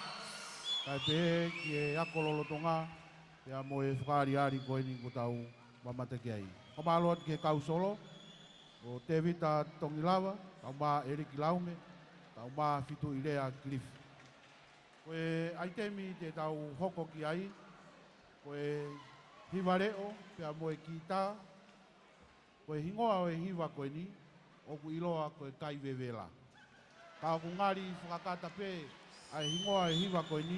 kae pehē ki he ako lolotonga, pea mo e fakaʻaliʻali ko eni kuo tau mamata ki ai. Fakamālō atu ki he kau solo, ko Tevita Tongilava, kae ʻumaʻā ʻEliki Laume, kae ʻumaʻā Fituʻilea Kilifi. Ko e ʻaitemi te tau hoko ki ai, ko e hiva leʻo, pea mo e kitā, ko e hingoa ʻo e hiva ko eni, ʻoku ʻiloa ko e Kaivevela. Ka ʻoku ngali fakakata pē ʻa e hingoa ʻo e hiva ko eni,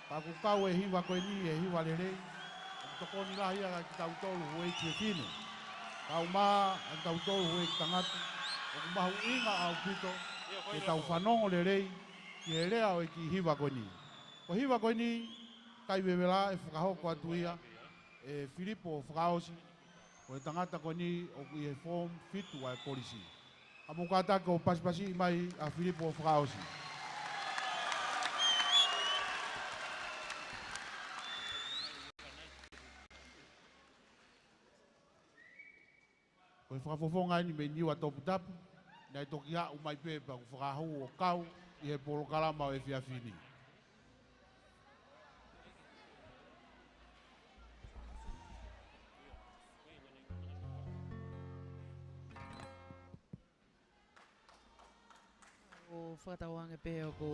ka ʻoku kau e hiva ko eni ʻi he hiva lelei, ʻoku tokoni lahi ai kitautolu houʻeiki fefine. Kae ʻumaʻā kitautolu houʻeiki tangata, ʻoku mahuʻinga ʻaupito ke tau fanongo lelei ki he lea ʻo e kiʻi hiva ko eni. Ko e hiva ko eni, Kaivevela, ʻe fakahoko atu ia ʻe Filipo Fakaʻosi, ko e tangata ko eni ʻoku ʻi he form fitu ʻa e kolisi. Ka mou kātaki ʻo pasipasiʻi mai ʻa Filipo Fakaʻosi. Ko e fakafofonga eni mei Niuatoputapu, naʻe toki aʻu mai pē pea kuo fakahū ʻo kau ʻi he polokalama ʻo e efiafi ni. ʻOku fakatauange pē ʻoku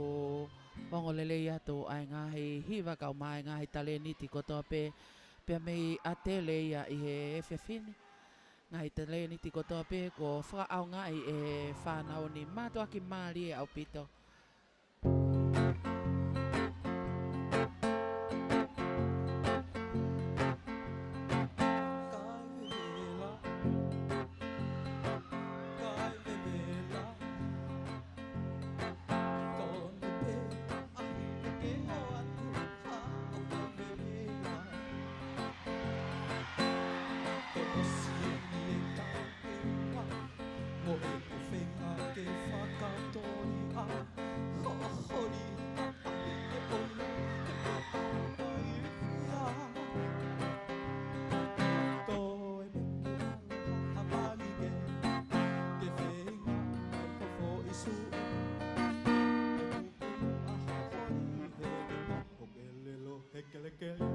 ongo lelei atu ʻa e ngaahi hiva kae ʻumaʻā e ngaahi talēniti kotoa pē, pea mei ʻatele ia ʻi he efiafi ni. Ngaahi talēniti kotoa pē kuo fakaʻaongaʻi ʻe he fānau ni, mātuʻaki mālie ʻaupito. He kelekele.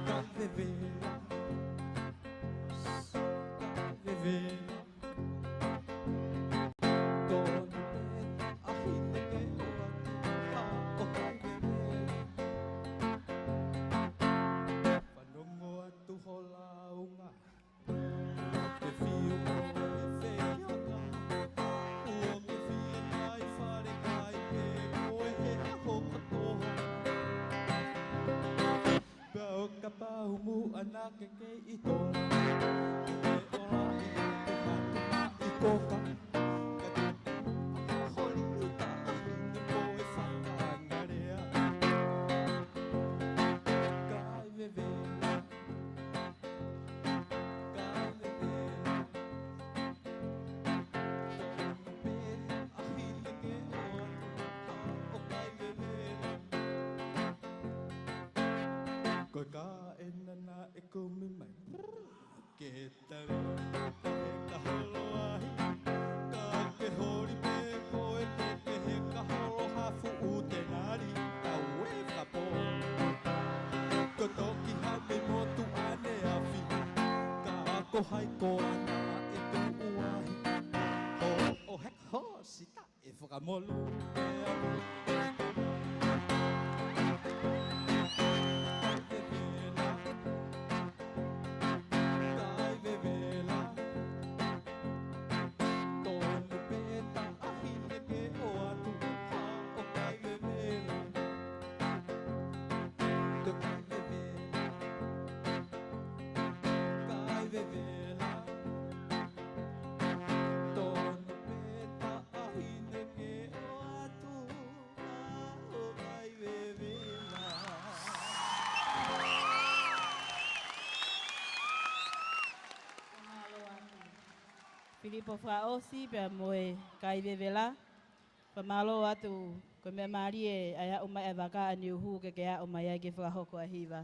Kaivevela. Kaivevela. Tonu pē ʻa hine ke ʻoatu ha ʻo Kaivevela. Fanongo atu ho launga. Ke fiu ʻo e feiʻanga, ʻo ke fiu mai fale kai pē ko e he ʻaho kotoa. Pea ʻo kapau muʻa naʻa ke kei ʻi Tonga, ke ʻola ʻi ʻapi hatu maʻi koka. Ka tuku holi ʻi taʻahi ni ko e fakaʻangalea. Kaivevela. Kaivevela. Tonu pē ʻa hine ke ʻoatu ha ʻo Kaivevela. Ko e kaʻena naʻe kumi mai ke tali ʻe he kaholo ahi. Ka ke holi pē koe ke ke he kaholo ha fuʻu tenali. Ka uē ka pō. Ko toki hame motu ʻaneafi. Ka ko hai koā naʻe tuʻu ai. Ho, ʻo heka ho sita ʻe fakamolu. Kaivevela. Tonu pē taʻahi ne ke ʻoatu ha ʻo Kaivevela. Ko Kaivevela. Kaivevela. Tonu pē taʻahi ne ke ʻoatu ha ʻo Kaivevela. Fakamālō atu. Filipo Fakaʻosi pea mo e Kaivevela. Fakamālō atu ko e meʻa mālie ʻa e aʻu mai ʻa e vaka ʻa Niuhū ke ke aʻu mai ai ke fakahoko ʻa e hiva.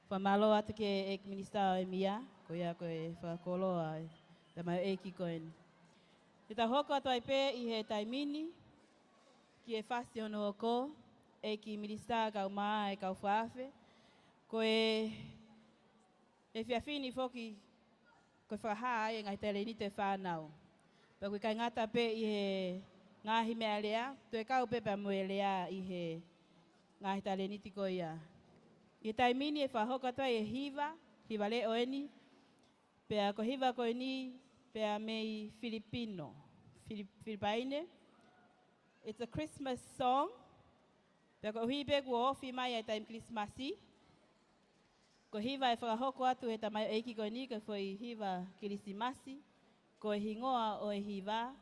Fakamālō atu ki he ʻEiki Minisitā ʻo e Mia, ko ia ko e fakakoloa ʻo e tamaioʻeiki ko eni. Te tau hoko atu ai pē ʻi he taimi ni ki he fasi hono hoko, ʻEiki Minisitā, kau mā e kau fakaafe, ko e efiafi ni foki ko e fakahā ai e ngaahi talēniti ʻa e fānau. Pea ʻoku ʻikai ngata pē ʻi he ngaahi meʻalea, toe kau pē pea mo e lea ʻi he ngaahi talēniti ko ia. ʻI he taimi ni ʻe fakahoko atu ai e hiva, hiva leʻo eni, pea ko e hiva ko eni pea mei Filipino, Filip-, Filipaine. It's a Christmas song. Pea koeʻuhi pē kuo ofi mai ʻa e taimi Kilisimasi, ko e hiva ʻe fakahoko atu ʻe he tamaioʻeiki ko eni ko e foʻi hiva Kilisimasi, ko e hingoa ʻo e hiva,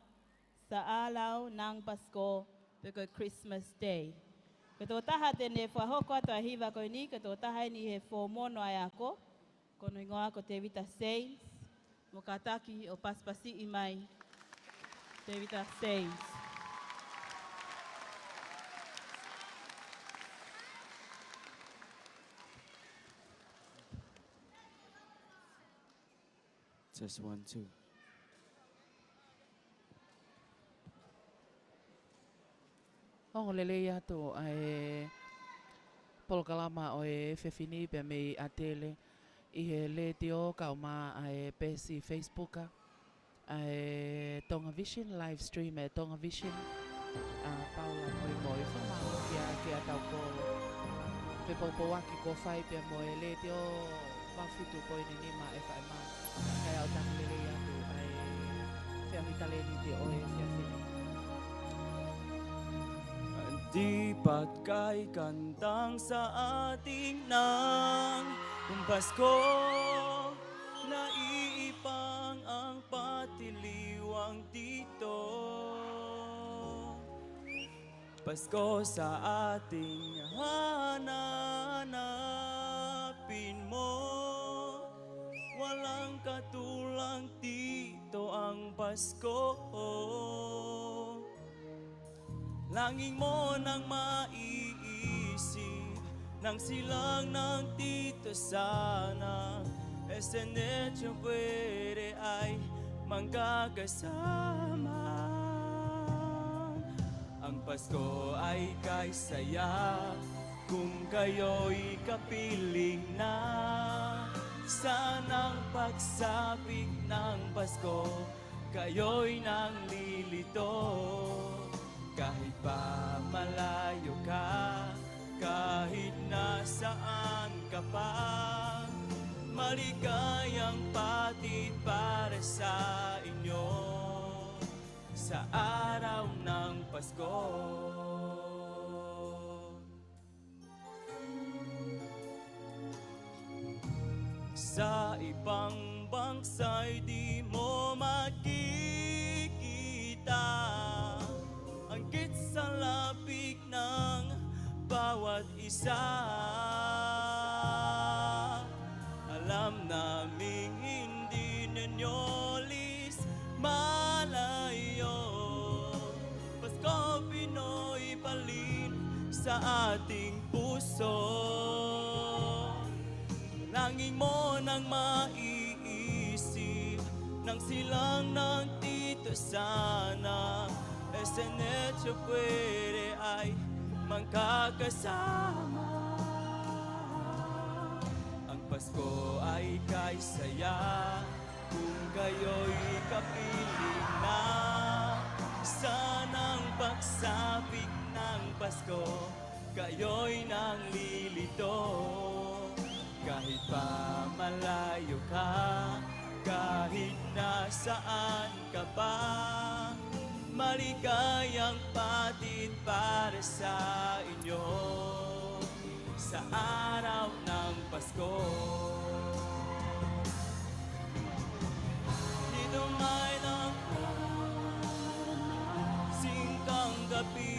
Sa Araw ng Pasko, pe ko e Christmas Day. Ko e tokotaha te ne fakahoko atu ʻa e hiva ko eni, ko e tokotaha eni he foʻi mono ʻa e ako, ko hono hingoa ko Tevita Sains, mo kātaki ʻo pasipasiʻi mai Tevita Sains. Test one, two. Ongo lelei atu ʻa e polokalama ʻo e efiafi ni pea mei ʻAtele ʻi he letiō kau mā ʻa e peesi Facebook ʻa e Tonga Vision, live stream ʻa e Tonga Vision. ʻA Paula Moimoi, fakamālō kia, kia Taukolo. Fepoupouaki kuo fai pea mo e letiō valu fitu poini nima F M. Kae ʻoua te u lelei atu ʻa e feohi talēniti ʻo e efiafi ni. ที่ปัดไกลกันตั้งสะอาดติงนาง Pasko, naiʻi pang ang patiliwang dito. Pasko sa ating hahanapin mo. Walang katulang dito ang Pasko. Langing mo nang maiisip nang silang nang dito sana. Ese necho puede ay mangkakasama. Ang Pasko ay kay saya kung kayo'y kapiling na. Sanang pagsapit ng Pasko, kayo'y nanglilito. Kahit pa malayo ka, kahit nasaan ka pa, maligayang patid para sa inyo sa araw ng Pasko. Sa ibang bansa'y di mo makikita ang kitsalapik ng bawat isa. Alam naming hindi ninyo malayo. Pasko Pinoy pa rin sa ating puso. Langing mo nang maiisip nang silang nang dito sana. Ese necho puede ay mangkakasama. Ang Pasko ay kay saya kung kayo'y kapiling na. Sanang pagsapit ng Pasko, kayo'y nanglilito. Kahit pa malayo ka, kahit nasaan ka pa, maligayang patid para sa inyo sa araw ng Pasko. Dito may lang singkang gabi,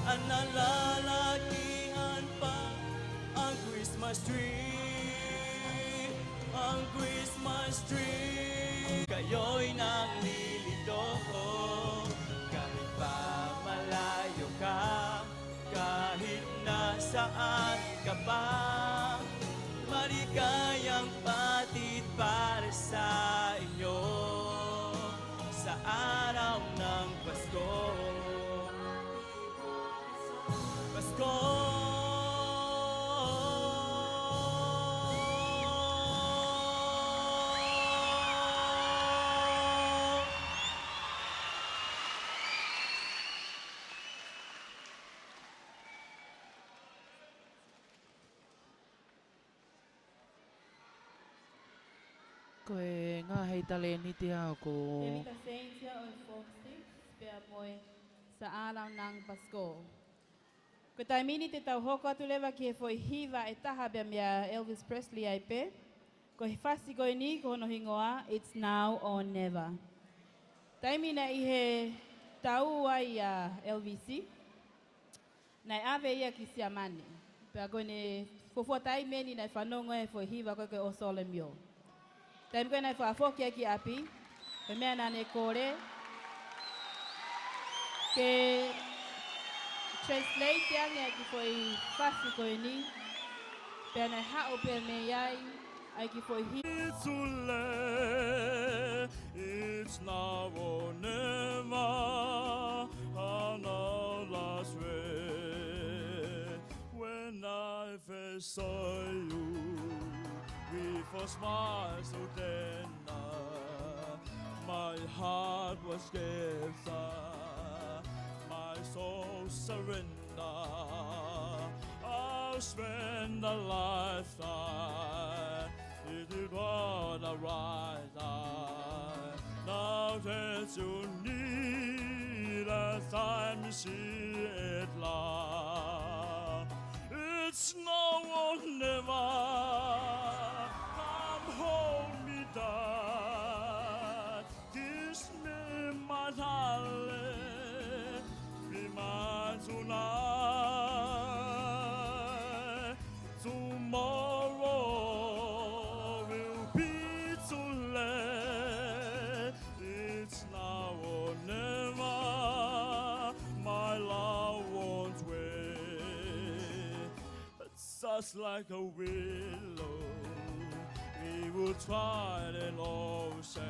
at nalalagihan pa ang Christmas tree, ang Christmas tree. Kayo'y nanglilito, kahit pa malayo ka, kahit nasaan ka pa, maligayang patid para sa inyo Around ng Pasko. Pasko. Ko e ngaahi talēniti ʻa ko Tevita Saintia ʻo e Four Six, pea mo e Sa Around ng Pasko. Ko e taimi ni te tau hoko atu leva ki he foʻi hiva ʻe taha pea meia Elvis Presley ai pē. Ko e fasi ko eni ko hono hingoa, It's Now or Never. Taimi naʻe ʻi he tau ai ʻa Elvis, naʻe ʻave ia ki Siamane. Pea ko ʻene fuofua taimi eni naʻe fanongo ai he foʻi hiva ko ē ko e O Sole Mio. Taimi ko ē naʻe fakafoki ai ki ʻapi, ko e meʻa naʻa ne kole ke translate ange ʻa e kiʻi foʻi fasi ko eni, pea naʻe haʻu pē mei ai ʻa e kiʻi foʻi hiva. It's now or never, and the last way. When I first saw you, with a smile so tender, my heart was captured, my soul surrender. I'll spend a lifetime if you got the right time. Now that you need a time to see it love. It's now or never. Come hold me tight. Kiss me, my darling. Be mine tonight. Tomorrow will be too late. It's now or never, my love won't wait. Just like a willow, we will try an ocean.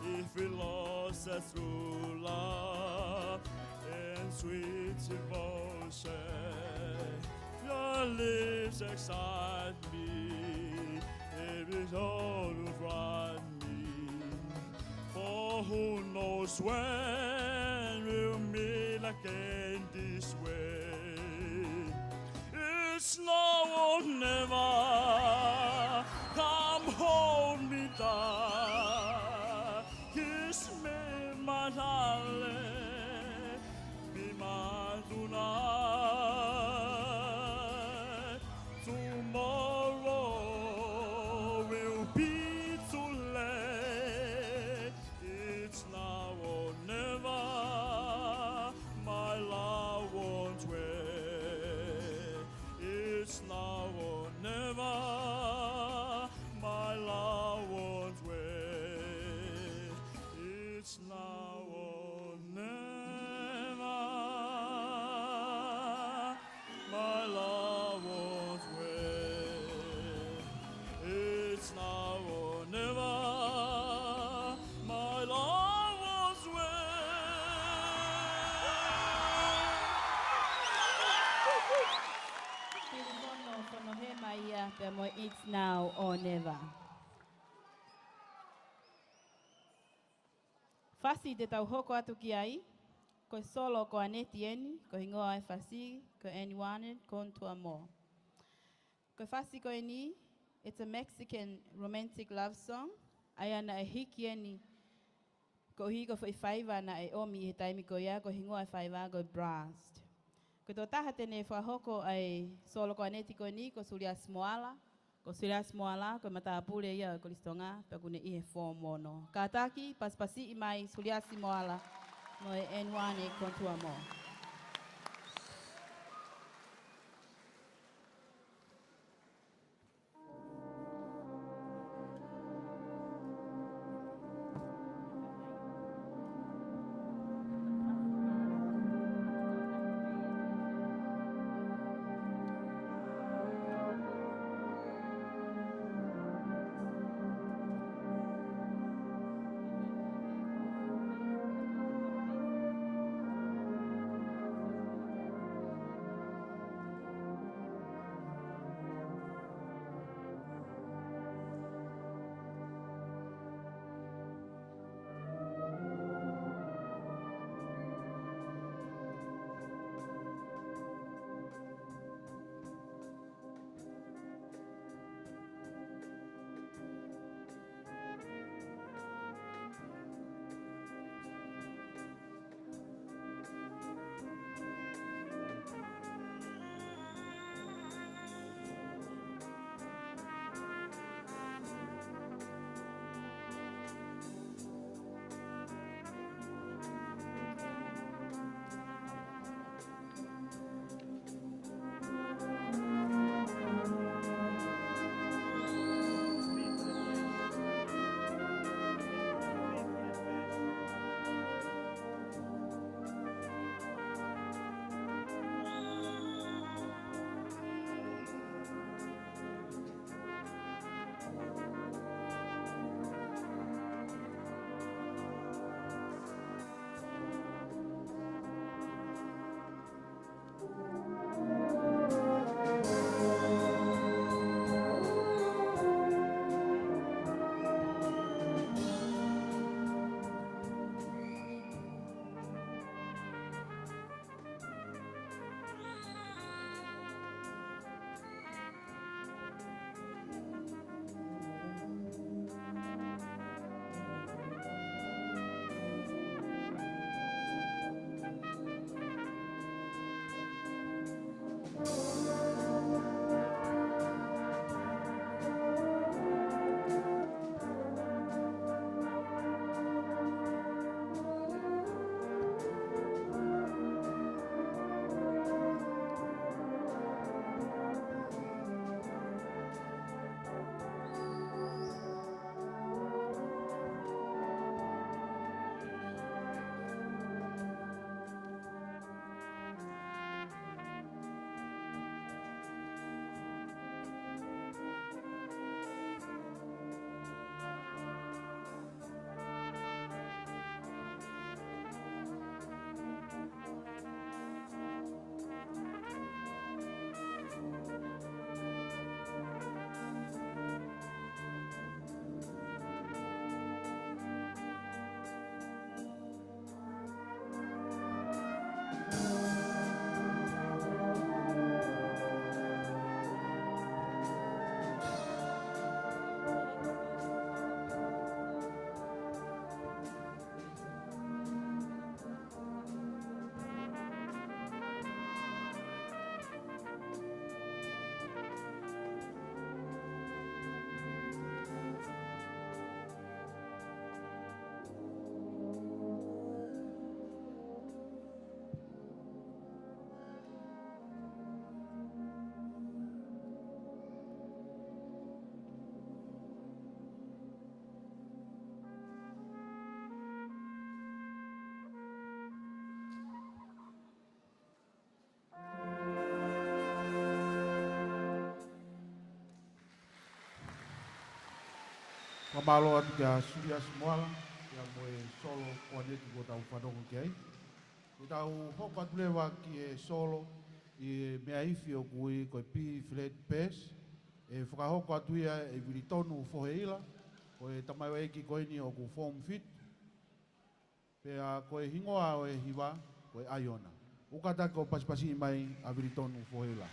If we lost that true love and sweet devotion, your lips excite me, every thought will frighten me. For who knows when we'll meet again this way. It's now or never. Come hold me tight. Kiss me, my darling. Be mine tonight. Tomorrow will be too late. It's now or never, my love won't wait. It's now or never, my love won't wait. It's now or never, my love won't wait. It's now or never, my love won't wait. Filifono Fonohema ia pea mo e It's Now or Never. Fasi te tau hoko atu ki ai, ko e solo ko ʻAneti eni, ko e hingoa e fasi, ko e Anyone Contour More. Ko e fasi ko eni, it's a Mexican romantic love song, ʻa ia naʻe hiki eni, koeʻuhi ko e foʻi faiva naʻe ʻomi ʻi he taimi ko ia, ko e hingoa e faiva ko e Blast. Ko e tokotaha te ne fakahoko ʻa e solo ko ʻAneti ko eni, ko Suliasi Moala, Ko Suliasi Moala, ko e matāpule ia ʻo e Kolisi Tonga, pea ʻoku ne ʻi he Form Ono. Kātaki, pasipasiʻi mai Suliasi Moala, mo e Anyone Contour More. Fakamālō atu kia Suliasi Moala, pea mo e solo ko eni kuo tau fanongo ki ai. Te tau hoko atu leva ki he solo ʻi he meʻa ifi ʻoku ui ko e B flat bass. ʻE fakahoko atu ia ʻe Vilitonu Foheila, ko e tamaioʻeiki ko eni ʻoku form fitu. Pea ko e hingoa ʻo e hiva, ko e ʻAiona. ʻOku kātaki ʻo pasipasiʻi mai ʻa Vilitonu Foheila.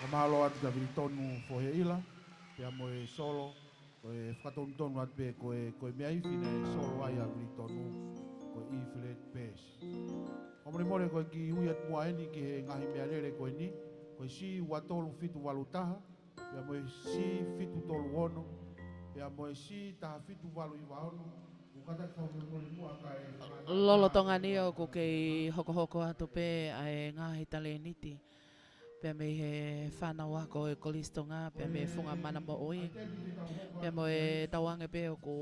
Fakamālō atu kia Vilitonu Foheila, pea mo e solo, ko e fakatonutonu atu pē ko e, ko e meʻa ifi naʻe solo ai ʻa Vilitonu, ko e E flat bass. Fakamolemole ko e kiʻi ui atu muʻa eni ki he ngaahi meʻalele ko eni, ko e C ua tolu fitu valu taha, pea mo e C fitu tolu ono, Pea mo e C taha fitu valu hiva ono, ʻoku kātaki fakamolemole muʻa kae fanga- Lolotonga ni ʻoku kei hokohoko atu pē ʻa e ngaahi talēniti. Pea mei he fānau ako ʻo e Kolisi Tonga, pea mei he Funga Mana Moʻui. Pea mo e tauange pē ʻoku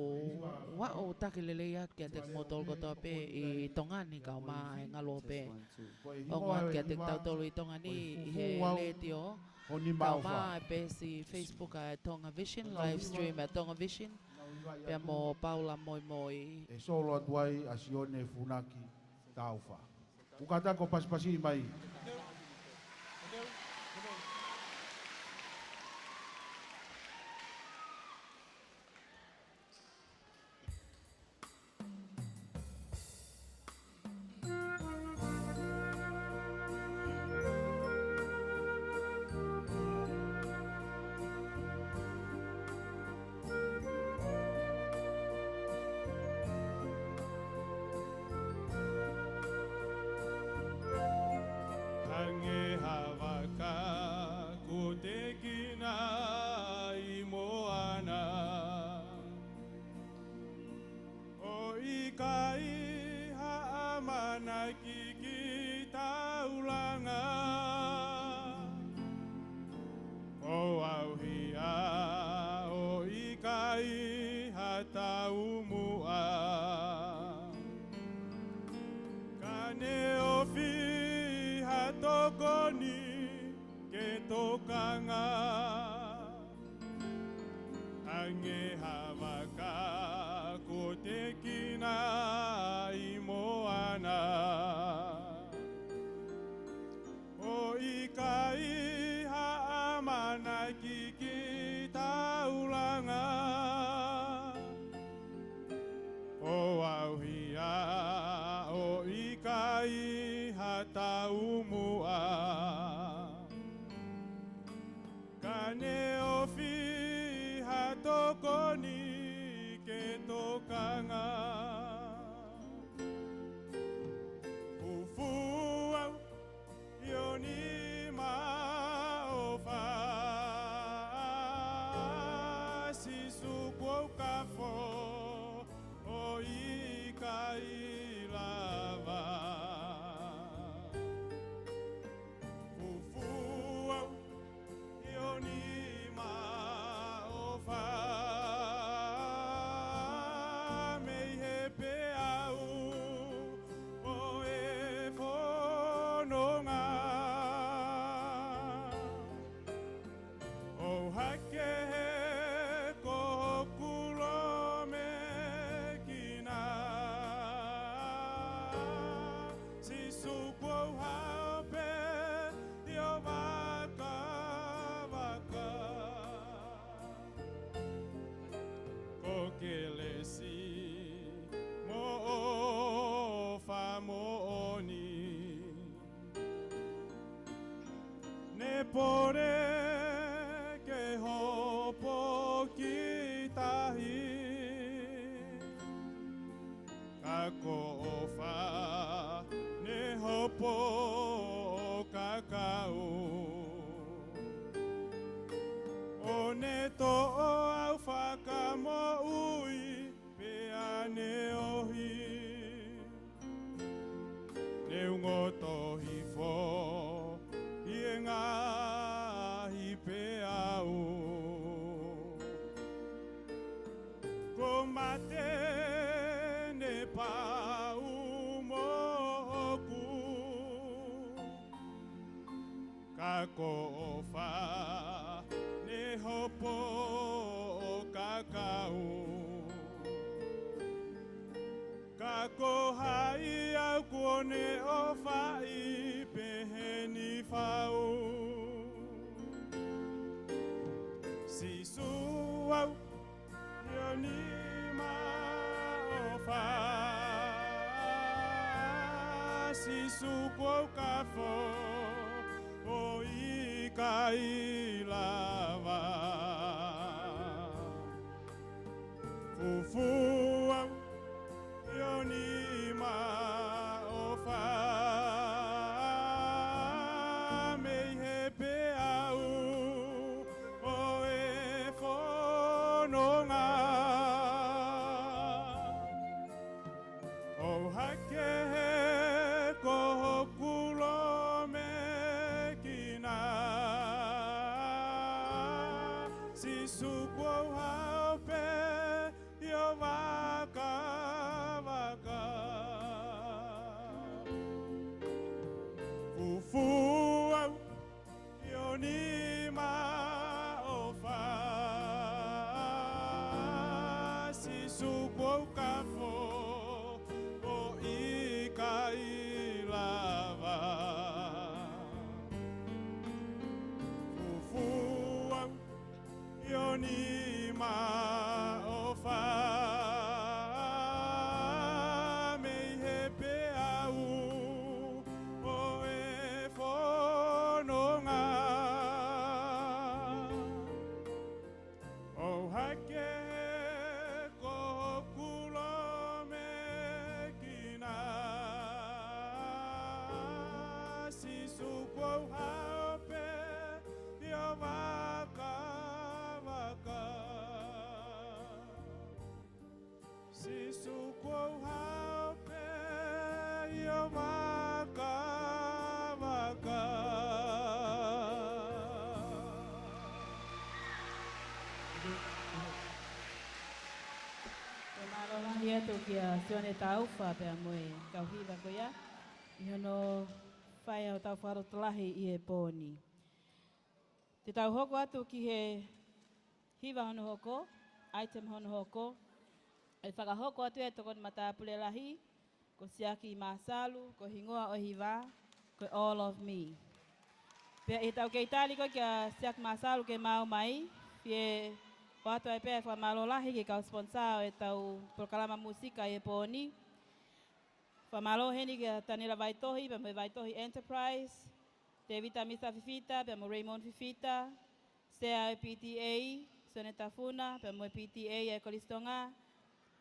ʻaʻau taki lelei atu kiate kimoutolu kotoa pē ʻi Tonga ni kae ʻumaʻā e ngaluope. ʻOngo atu kiate kitautolu ʻi Tonga ni ʻi he letiō. Kae ʻumaʻā e peesi Facebook ʻa Tonga Vision, live stream ʻa Tonga Vision. Pea mo Paula Moimoi. ʻE solo atu ai ʻa Sione Funaki Taufa. ʻOku kātaki ʻo pasipasi mai. Hangē ha vaka kuo tekina ʻi moana, ʻo ʻikai ha ʻamanaki ki taulanga. ʻO ʻauhia ʻo ʻikai ha taumuʻa, ka ne ofi ha tokoni ke tokanga. Hangē ha vaka kuo tekina ʻi moana, ʻo ʻikai ha ʻamanaki ki taulanga. ʻO ʻauhia ʻo ʻikai ha taumuʻa, ka ne ofi ha tokoni ke tokanga. Fufū au ʻi ho nima ʻofa, Sīsū kuo u kafo ʻo ʻikai lava. Fufū au ʻi ho nima ʻofa, mei he peau ʻo e fononga. ʻO hake he ko hoku lōmekina, Sīsū kuo u haʻu pē ʻi ho vakavaka. Ko kelesi mo ʻofa moʻoni, ne pole ke hopo ki tahi. Ka ko ʻofa ne hopo ʻo kakau, ʻo ne toʻo au fakamoʻui pea ne ohi. Ne u ngoto hifo ʻi he ngaahi peau, ko mate ne pau moʻoku. Ka ko ʻofa ne hopo ʻo kakau. Ka ko hai au kuo ne ʻofaʻi peheni fau? Sīsū au ʻi ho nima ʻofa, Sīsū kuo u kafo ʻo ʻikai lava. Fufū au ʻi ho nima ʻofa, mei he peau ʻo e fononga. Sīsū, kuo u hao pē ʻi ho vakavaka. Fufū au ʻi ho nima ʻofa. Sīsū, kuo u kafo, ʻo ʻikai lava. Fufū au ʻi ho nima ʻofa, mei he peau ʻo e fononga. ʻO hake ko hoku lōmekina. Sīsū, kuo u hao pē ʻi ho vakavaka. Sīsū, kuo u hao pē ʻi ho vakavaka. Fakamālō lahi atu kia Sione Taufa pea mo e kau hiva ko ia ʻi hono fai hotau fakalotolahi ʻi he pō ni. Te tau hoko atu ki he hiva hono hoko, item hono hoko, ʻe fakahoko atu ʻe he tokoni matāpule lahi, ko Siaki Māsalu, ko e hingoa ʻo e hiva, ko e All of Me. Pea ʻi heʻetau kei tali ko ē kia Siaki Māsalu ke maau mai, fie ʻoatu ai pē ʻa e fakamālō lahi ki he kau sponsor ʻo ʻetau polokalama mūsika ʻi he pō ni. Fakamālō heni kia Tanela Vaitohi, pea mo e Vaitohi Enterprise, Tēvita Misa Fifita, pea mo Raymond Fifita, Sea ʻo e P T A, Sione Tafuna, pea mo e P T A ʻa e Kolisi Tonga,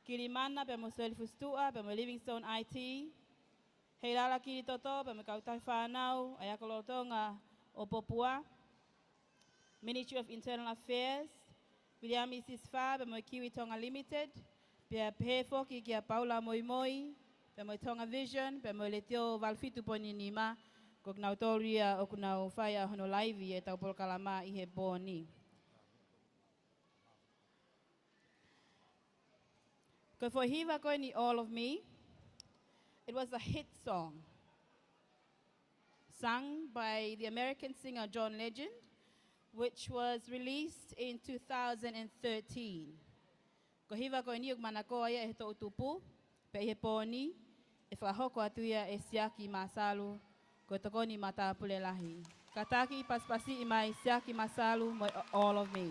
Kilimana, pea mo Sueli Fusituʻa, pea mo e Livingstone I T, Heilala Kilitoto, pea mo e kautaha fānau ʻa e Ako Lolotonga ʻo Popua, Ministry of Internal Affairs, Viliami Sisifā, pea mo e Kiwi Tonga Limited, pea pehē foki kia Paula Moimoi, pea mo e Tonga Vision, pea mo e Letiō valu fitu poini nima, ko kinautolu ia ʻoku nau fai ʻa hono laivi ʻetau polokalama ʻi he pō ni. Ko e foʻi hiva ko eni All of Me, it was a hit song sung by the American singer John Legend, which was released in two thousand and thirteen. Ko e hiva ko eni ʻoku manakoa ia ʻe he toʻutupu, pea ʻi he pō ni, ʻe fakahoko atu ia ʻe Siaki Māsalu, ko e tokoni matāpule lahi. Kātaki pasipasiʻi mai Siaki Māsalu mo e All of Me.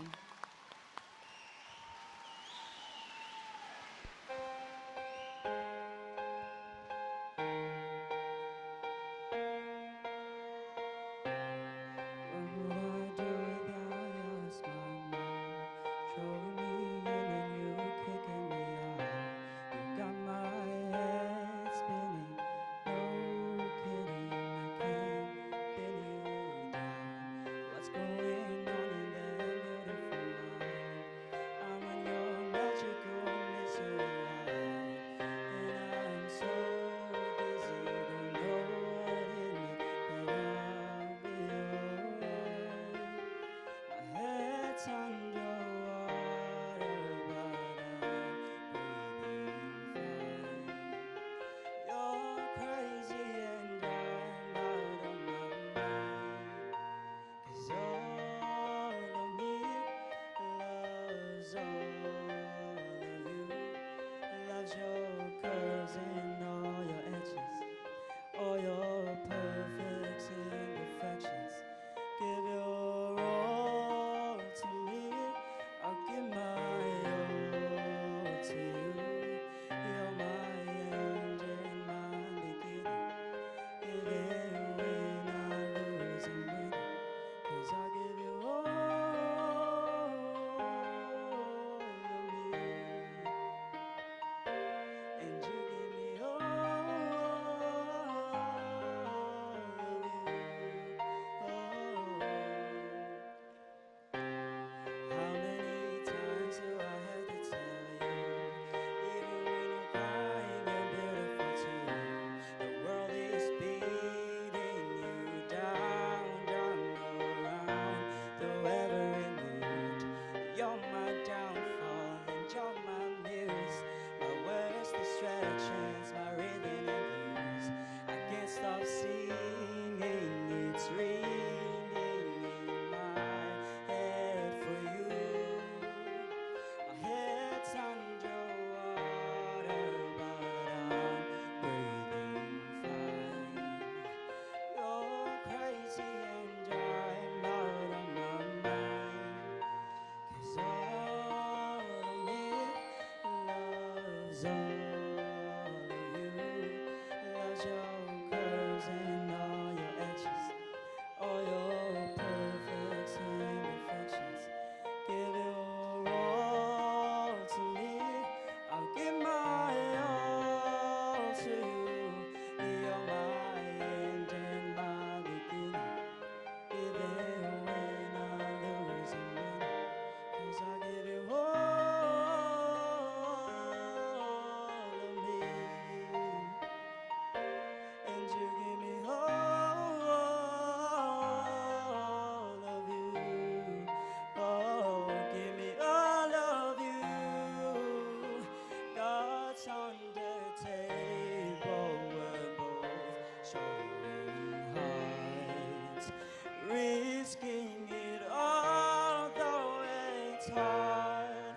What would I do without your smart mouth? Showing me in and you kicking me out. You got my head spinning. No kidding, I can't pin you down. What's going on in that beautiful All of you, loves your curves and all your edges, all your perfect imperfections. Give your all to me, I'll give my all to you. You're my end and my beginning. Even when I lose and win, 'cause I give you all of me, and you give me all of you. Oh, give me all of you. God's on the table, we're both showing hearts, risking it all, though it's hard.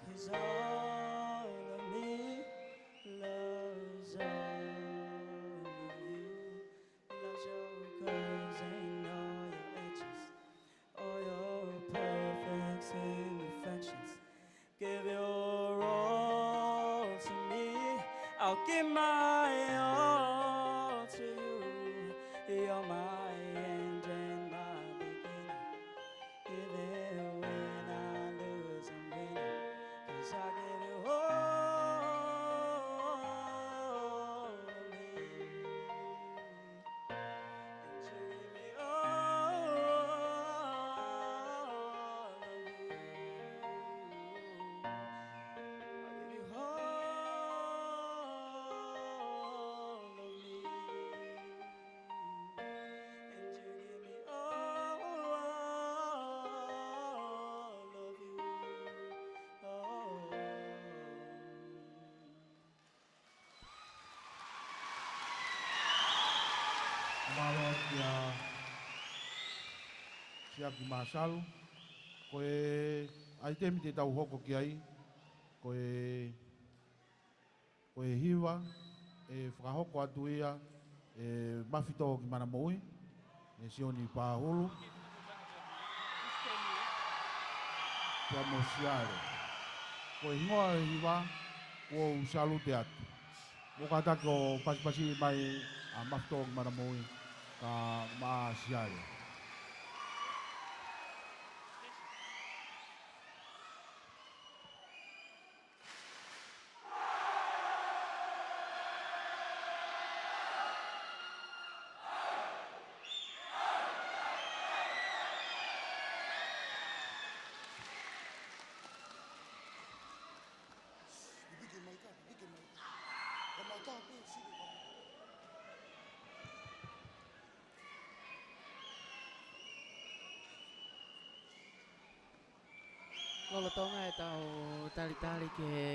'Cause all of me loves all of you, loves your curves and all your edges, all your perfect imperfections. Give your all to me, I'll give my all to you. You're my end and my beginning. Even when I lose and win, 'cause I give you all of me. And you give me all of you. I give you all of me. And you give me all of you. Oh. Mālō kia Siaki Masalu. Ko e ʻaitemi te tau hoko ki ai, ko e, ko e hiva, ʻe fakahoko atu ia ʻe Mafitōkimanamoʻui, ʻe Sione Pahulu, pea mo Siale. Ko e hingoa ʻo e hiva, Kuo u salute atu. ʻOku kātaki ʻo pasipasi mai ʻa Mafitōkimanamoʻui kae ʻumaʻā Siale. Lolotonga ʻetau talitali ki he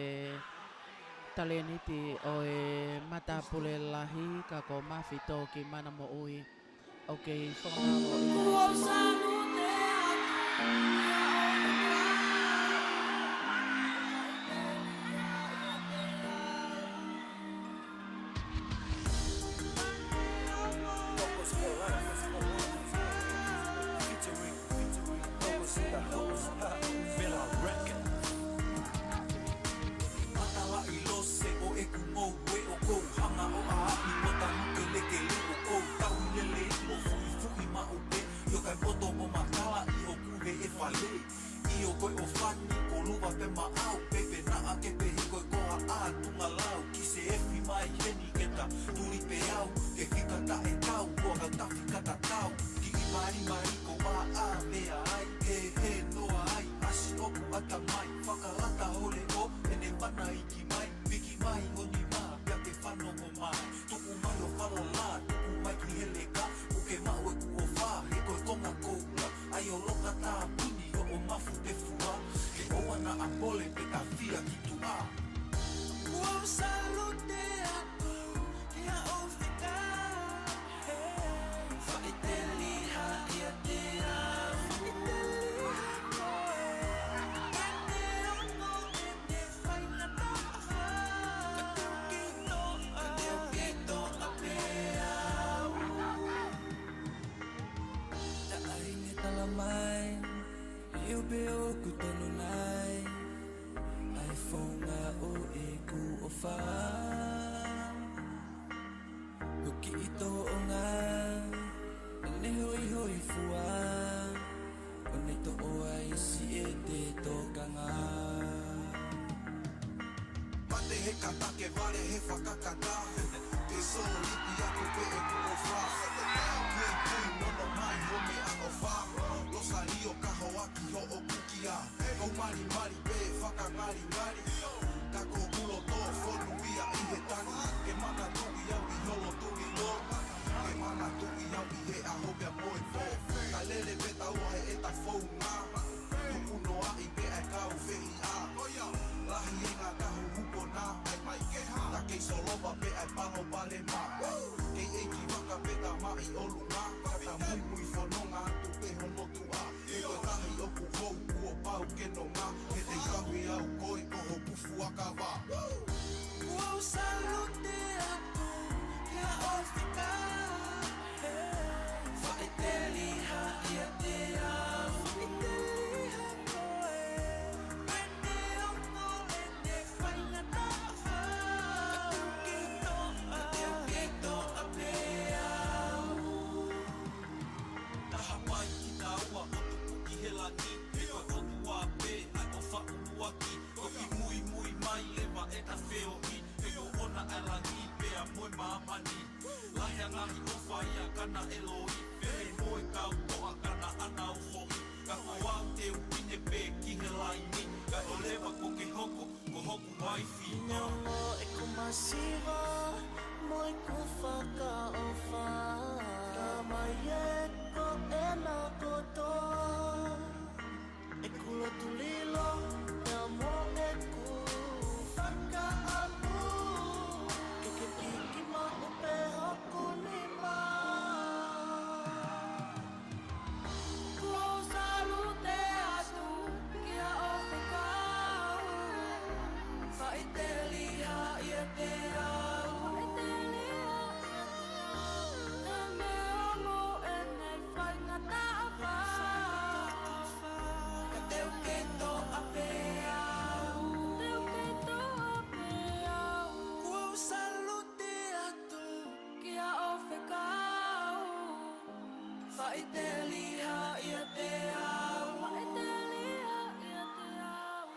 talēniti ʻo e matāpule lahi, ka ko Mafitōkimanamoʻui. Okay, fakamālō. Locos for Life. Featuring, featuring Locos in the House. Vela Records. Matalaʻi lose ʻo ʻeku ngoue, ʻoku ou hanga ʻo ʻaʻahi mo tanu kelekele, ʻoku ou tau lele mo fuʻifuʻi maʻu pē, ʻio kae poto mo matalaʻi hoku veʻe fale. ʻIo ko e ʻofani ko Luva pē maʻau, pepe naʻa ke pehi ko e koha ʻa Tungalau, ki se efi mai heni ke ta tuli pē au, ke fika taʻe tau, koa ka tafi ka ta tau, ki i mari mari ko maʻa mea ai, he he noa ai, ʻasi ʻoku ʻata mai, fakalata hole ʻo, ʻene mana iki mai, piki mai ho nima, pea ke fanongo mai, tuku mai ʻo falala, tuku mai ki he leka, ʻoku ke maʻu ʻeku ʻofa, he ko e konga koula, ʻai ʻo loka tāpuni ʻo ʻo mafu te fua, ke ʻoua naʻa mole pe ka fia ki tuʻa. Kuo u salute atu kia ʻOfika, he faʻiteliha ʻiate au. Faʻiteliha koe, ke te ongo ʻene faingataʻa, ka te u kei toʻa, ka te u kei toʻa pē au. Taʻahine tala mai, ʻio pē ʻoku tonu nai. Tōʻonga, ʻene hoihoifua, ʻo ne toʻo ai siʻete tokanga. Mate he kata ke vale he fakakata. Ke sōliti atu pē ʻeku ʻofa. Puipui nono mai ho meʻaʻofa. Losalio ka hoaki hoʻo kukia. Kou malimali pē fakangalingali. Ka ko kulo tō fonu ia ʻi he tangi. Ke manatuʻi au ʻi holo tulilo. Ke manatuʻi au ʻi he ʻaho pea mo e pō. Ka lele pē taua he ʻeta founga. Tuku noaʻi pē ʻa e kau fehiʻa. Lahi e ngā kahu hukona. Ka kei solova pē ʻa e palopalema. Kei ʻeiki vaka pē tamaʻi ʻolunga. Ka ta muimui fononga atu pē hono tuʻa. He ko e tahi ʻoku hou kuo pau ke nonga. He te kahui au koe ko hoku fuakava. Kuo u salute atu kia ʻOfika. Faʻiteliha ʻiate au. Faʻiteliha koe. Pene ono ʻene faingataʻa. Ka te u kei toʻa, ka te u kei toʻa pē au. Taha mai ki taua ʻo tuku ki he langi. He ko e ʻOtua pē ʻa e ʻofa ʻuluaki. Toki muimui mai leva ʻeta feohi. He ko ʻona ʻa e langi pea mo e māmani. Lahi ʻa e ngaahi ʻofa ia ka naʻe loi. Pehē mo e kau toʻa ka naʻa nau foʻi. Ka ko au te u pine pē ki he laini. Kae ʻoua leva kuo ke hoko ko hoku uaifi. Nongo ʻeku masiva mo ʻeku fakaʻofa. Ka mai ē ko ena kotoa. ʻEku lotu lilo, pea mo ʻeku fakaʻamu. Ke ke piki maʻu pē hoku nima. Kuo u salute atu kia ʻOfika. Faʻiteliha ʻiate au. Faʻiteliha ʻiate au. Pene ono ʻene faingataʻa. Ka te u kei toʻa pē au. Ka te u kei toʻa pē au. Kuo u salute atu kia ʻOfika. Faʻiteliha ʻiate au. Faʻiteliha ʻiate au.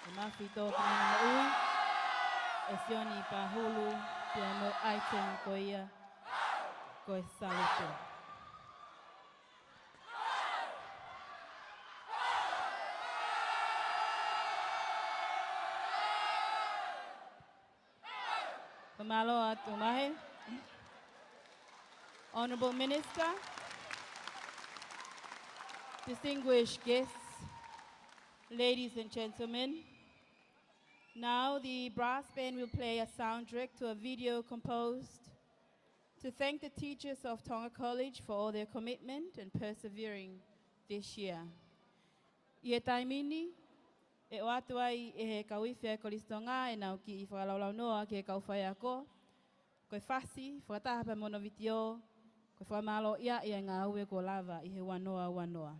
Ko e mafi tō ki he moʻui ʻe Sione Pahulu, pea mo e item ko ia ko e salute. Fakamālō atu Mahe. Honourable Minister, distinguished guests, ladies and gentlemen, now the brass band will play a soundtrack to a video composed to thank the teachers of Tonga College for all their commitment and persevering this year. ʻI he taimi ni, ʻe ʻoatu ai ʻe he kau ifi ʻa e Kolisi Tonga ʻenau kiʻi fakalaulaunoa ki he kau faiako, ko e fasi, fakataha pea mo hono vitiō, ko e fakamālōʻia ʻi he ngāue kuo lava ʻi he ua noa ua noa.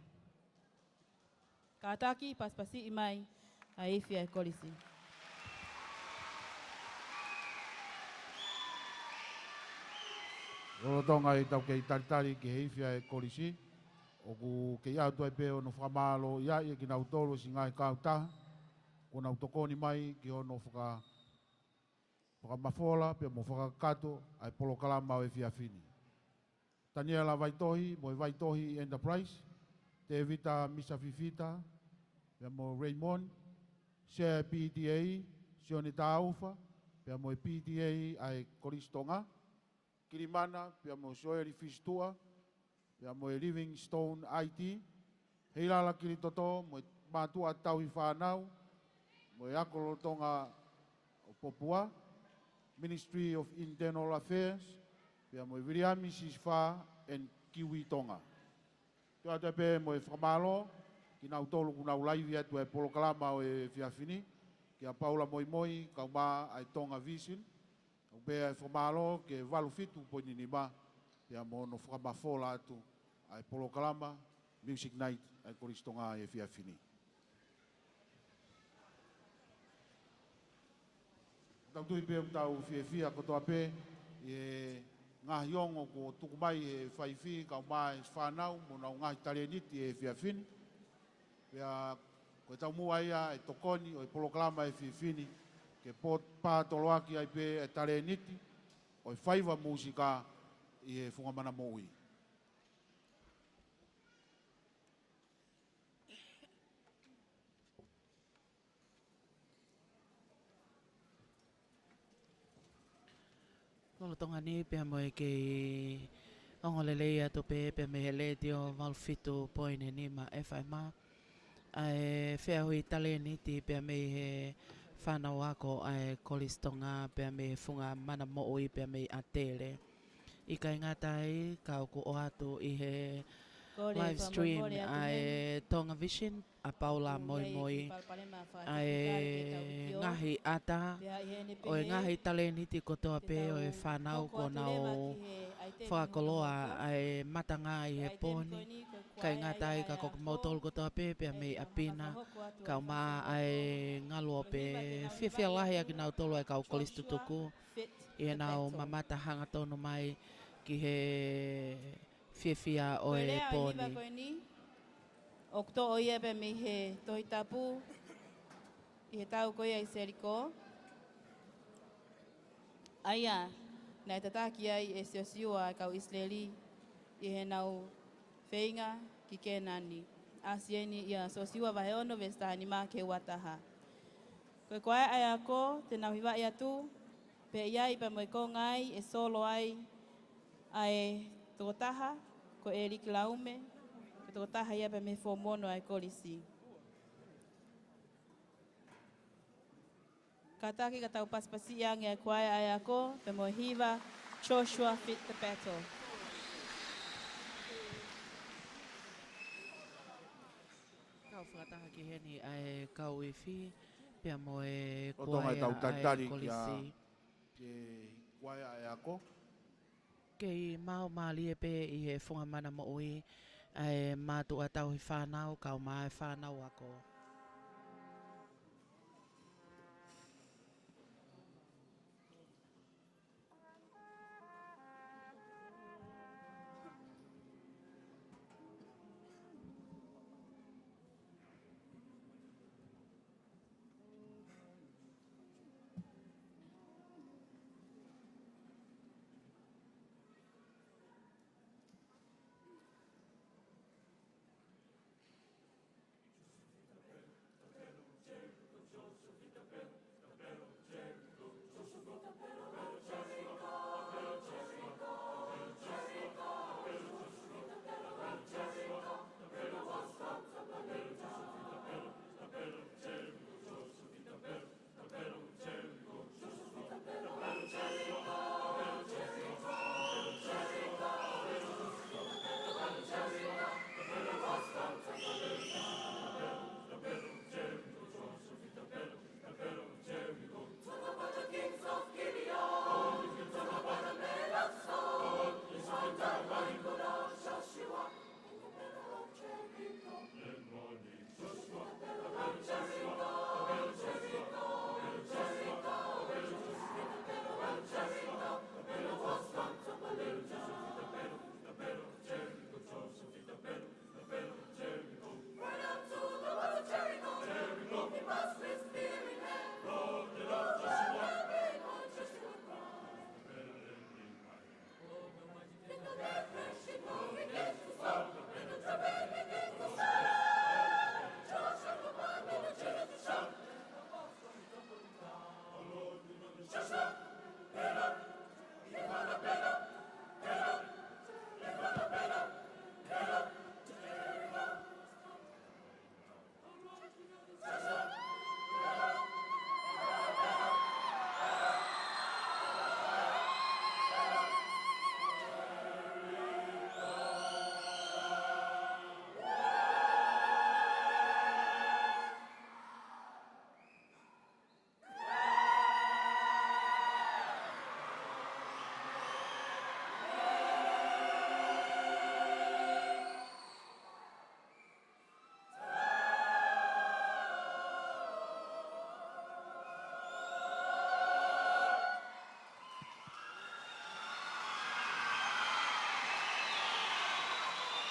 Kātaki, pasipasiʻi mai ʻa e ifi ʻa e kolisi. Lolotonga ʻetau kei talitali ki he ifi ʻa e kolisi, ʻoku kei ʻoatu ai pē hono fakamālōʻia ʻia kinautolu ʻo e ngaahi kautaha kuo nau tokoni mai ki hono faka-, fakamafola pea mo fakakakato ʻa e polokalama ʻo e efiafi ni. Taniela Vaitohi mo e Vaitohi Enterprise, Tevita Misa Fifita, pea mo Raymond, Sea P T A, Sione Taufa, pea mo e P T A ʻa e Kolisi Tonga, Kilimana, pea mo Sioeli Fisituʻa, pea mo e Livingstone I T, Heilala Kilitoto, mo e Mātuʻa Tauhi Fānau, mo e Ako Lolotonga ʻo Popua, Ministry of Internal Affairs, pea mo e Viliami Sisifā and Kiwi Tonga. Toe ʻoatu pē mo e fakamālō kinautolu kuo nau laivi atu e polokalama ʻo e efiafi ni, kia Paula Moimoi, kae ʻumaʻā ʻa e Tonga Vision, ʻoku pehē ʻa e fakamālō ki he valu fitu poini nima, pea mo hono fakamafola atu ʻa e polokalama Music Night ʻa e Kolisi Tonga ʻi he efiafi ni. Tau tui pē ʻoku tau fiefia kotoa pē ʻi he ngaahi ongo kuo tuku mai ʻe he faifi kae ʻumaʻā e fānau mo honau ngaahi talēniti he efiafi ni. Pea ko e taumuʻa ia e tokoni ʻo e polokalama he efiafi ni ke pō-, pātoloaki ai pē e talēniti ʻo e faiva mūsika ʻi he Funga Mana Moʻui. Lolotonga ni pea mo e kei ongo lelei atu pē pea mei he Letiō valu fitu poini nima F M. ʻA e feʻauhi talēniti pea mei he fānau ako ʻa e Kolisi Tonga pea mei he Funga Mana Moʻui pea mei ʻAtele. ʻIkai ngata ai, ka ʻoku ʻoatu ʻi he live stream ʻa e Tonga Vision, ʻa Paula Moimoi, ʻa e ngaahi ʻata ʻo e ngaahi talēniti kotoa pē ʻo e fānau kuo nau fakakoloa ʻa e matanga ʻi he pō ni. ʻIkai ngata ai, ka ko kimoutolu kotoa pē pea mei ʻapi na, kae ʻumaʻā ʻa e ngaluope, fiefia lahi ʻa kinautolu ʻa e kau kolisi tutuku ʻi heʻenau mamata hangatonu mai ki he fiefia ʻo e pō ni. ʻOku toʻo ia pē mei he Tohi Tapu ʻi he tau ko ia ʻi Selikō. ʻA ia naʻe tataki ai ʻe Siosiua ʻa e kau ʻIsileli ʻi heʻenau feinga ki Kēnani. ʻAsi eni ʻia Siosiua vahe ono veesi taha nima ki he ua taha. Ko e kuaea ʻa e ako te nau hivaʻi atu, pea ʻi ai pea mo e konga ai ʻe solo ai ʻa e tokotaha ko ʻEliki Laume, ko e tokotaha ia pea mei he fōmu ono ʻa e kolisi. Kātaki ka tau pasipasiʻi ange ʻa e kuaea ʻa e ako pea mo e hiva Joshua Fit the Battle. Kau fakataha ki heni ʻa e kau ifi pea mo e kuaea ʻa e kolisi. Ke kuaea ʻa e ako. Kei maumālie pē ʻi he Funga Mana Moʻui ʻa e mātuʻa tauhi fānau kae ʻumaʻā e fānau ako.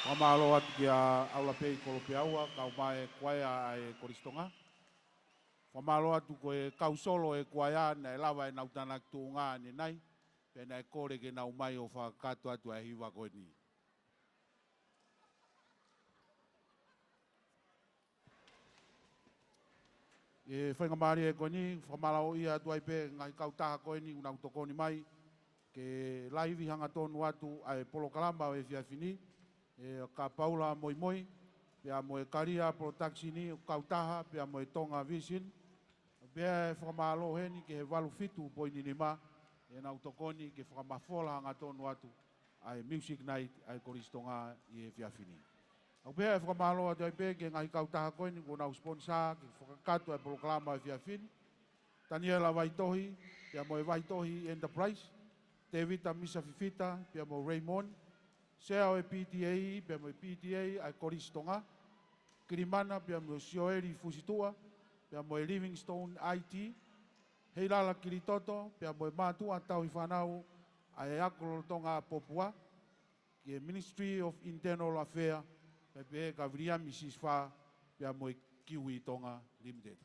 Fakamālō atu kia ʻAulapei Kolopeaua, kau mai kuaea ʻa e Kolisi Tonga. Fakamālō atu ko e kau solo ʻo e kuaea naʻe lava ʻenau tānaki tuʻunga ʻanenai, pea naʻe kole ke nau ō mai ʻo fakakakato atu ʻa e hiva ko eni. ʻI he faingamālie ko eni, fakamālōʻia atu ai pē ngaahi kautaha ko eni ʻoku nau tokoni mai, ke laivi hangatonu atu ʻa e polokalama ʻo e efiafi ni, ʻa Kapaula Moimoi, pea mo e Kalia Production ʻo e kautaha, pea mo e Tonga Vision. Pea ʻe fakamālō heni ki he valu fitu poini nima, ʻenau tokoni ke fakamafola hangatonu atu ʻa e Music Night ʻa e Kolisi Tonga ʻi he efiafi ni. ʻOku pehē ʻe fakamālō atu ai pē ki he ngaahi kautaha ko eni kuo nau sponsor ke fakakakato ʻa e polokalama ʻo e efiafi ni. Taniela Vaitohi, pea mo e Vaitohi Enterprise, Tevita Misa Fifita, pea mo Raymond, Sea ʻo e P T A, pea mo e P T A ʻa e Kolisi Tonga, Kilimana, pea mo Sioeli Fusituʻa, pea mo e Livingstone I T, Heilala Kilitoto, pea mo e Mātuʻa Tauhi Fānau ʻa e Ako Lolotonga ʻa Popua, ki he Ministry of Internal Affairs, pea pehē kia Viliami Sisifā, pea mo e Kiwi Tonga Limited.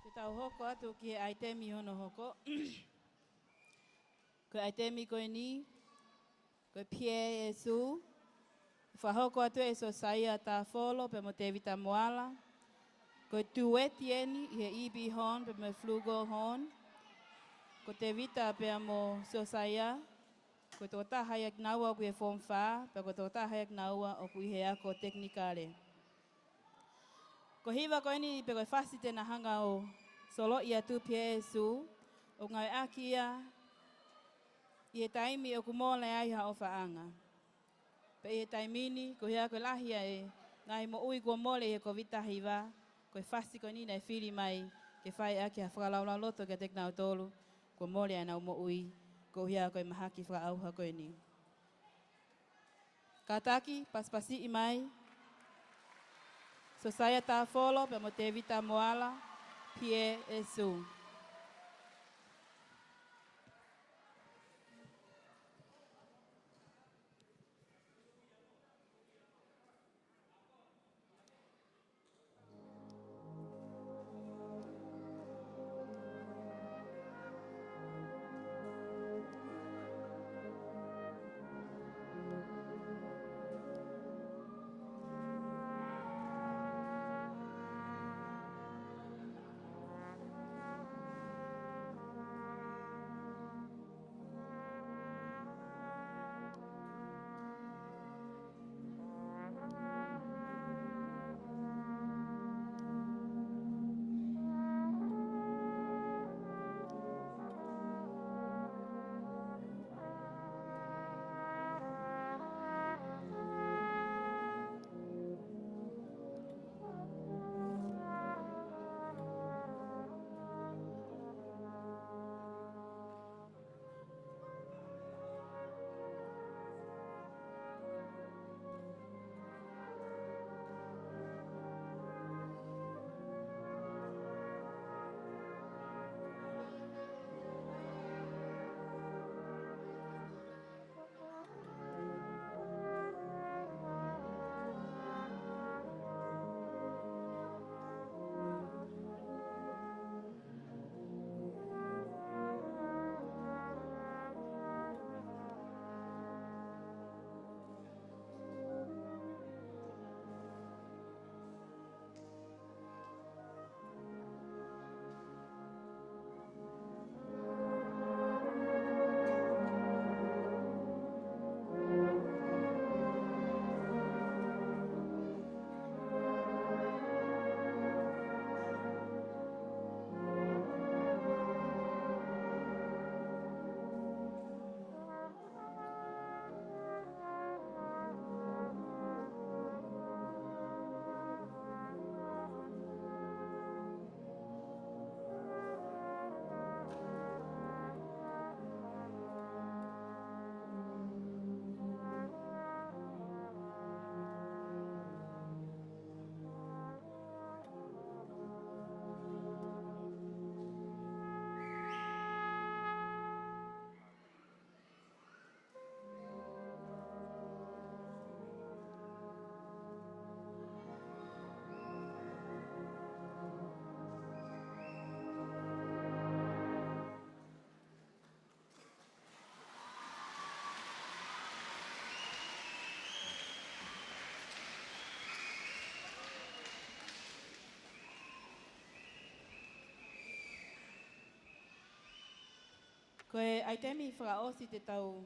Te tau hoko atu ki he ʻaitemi hono hoko. Ko e ʻaitemi ko eni, ko e P A ʻe Sū, fakahoko atu ʻe Sosaia Tāfolo pea mo Tevita Moala. Ko e tueti eni ʻi he E B Horn pea mo e Flugelhorn. Ko Tevita pea mo Sosaia, ko e tokotaha ia kinaua ʻoku ʻi he Form Five, pea ko e tokotaha ia kinaua ʻoku ʻi he ako tekinikale. Ko e hiva ko eni pe ko e fasi te na hanga ʻo soloʻi atu, P A ʻe Sū, ʻoku ngāueʻaki ia ʻi he taimi ʻoku mole ai ha ʻofaʻanga. Pea ʻi he taimi ni, ko ia ko e lahi ʻa e ngaahi moʻui kuo mole ʻi he Kōviti taha hiva, ko e fasi ko eni naʻe fili mai ke fai ʻaki ha fakalaulauloto kiate kinautolu kuo mole ʻenau moʻui, ko ia ko e mahaki fakaʻauha ko eni. Kātaki, pasipasiʻi mai Sosaia Tāfolo pea mo Tevita Moala, P A ʻe Sū. Ko e ʻaitemi fakaʻosi te tau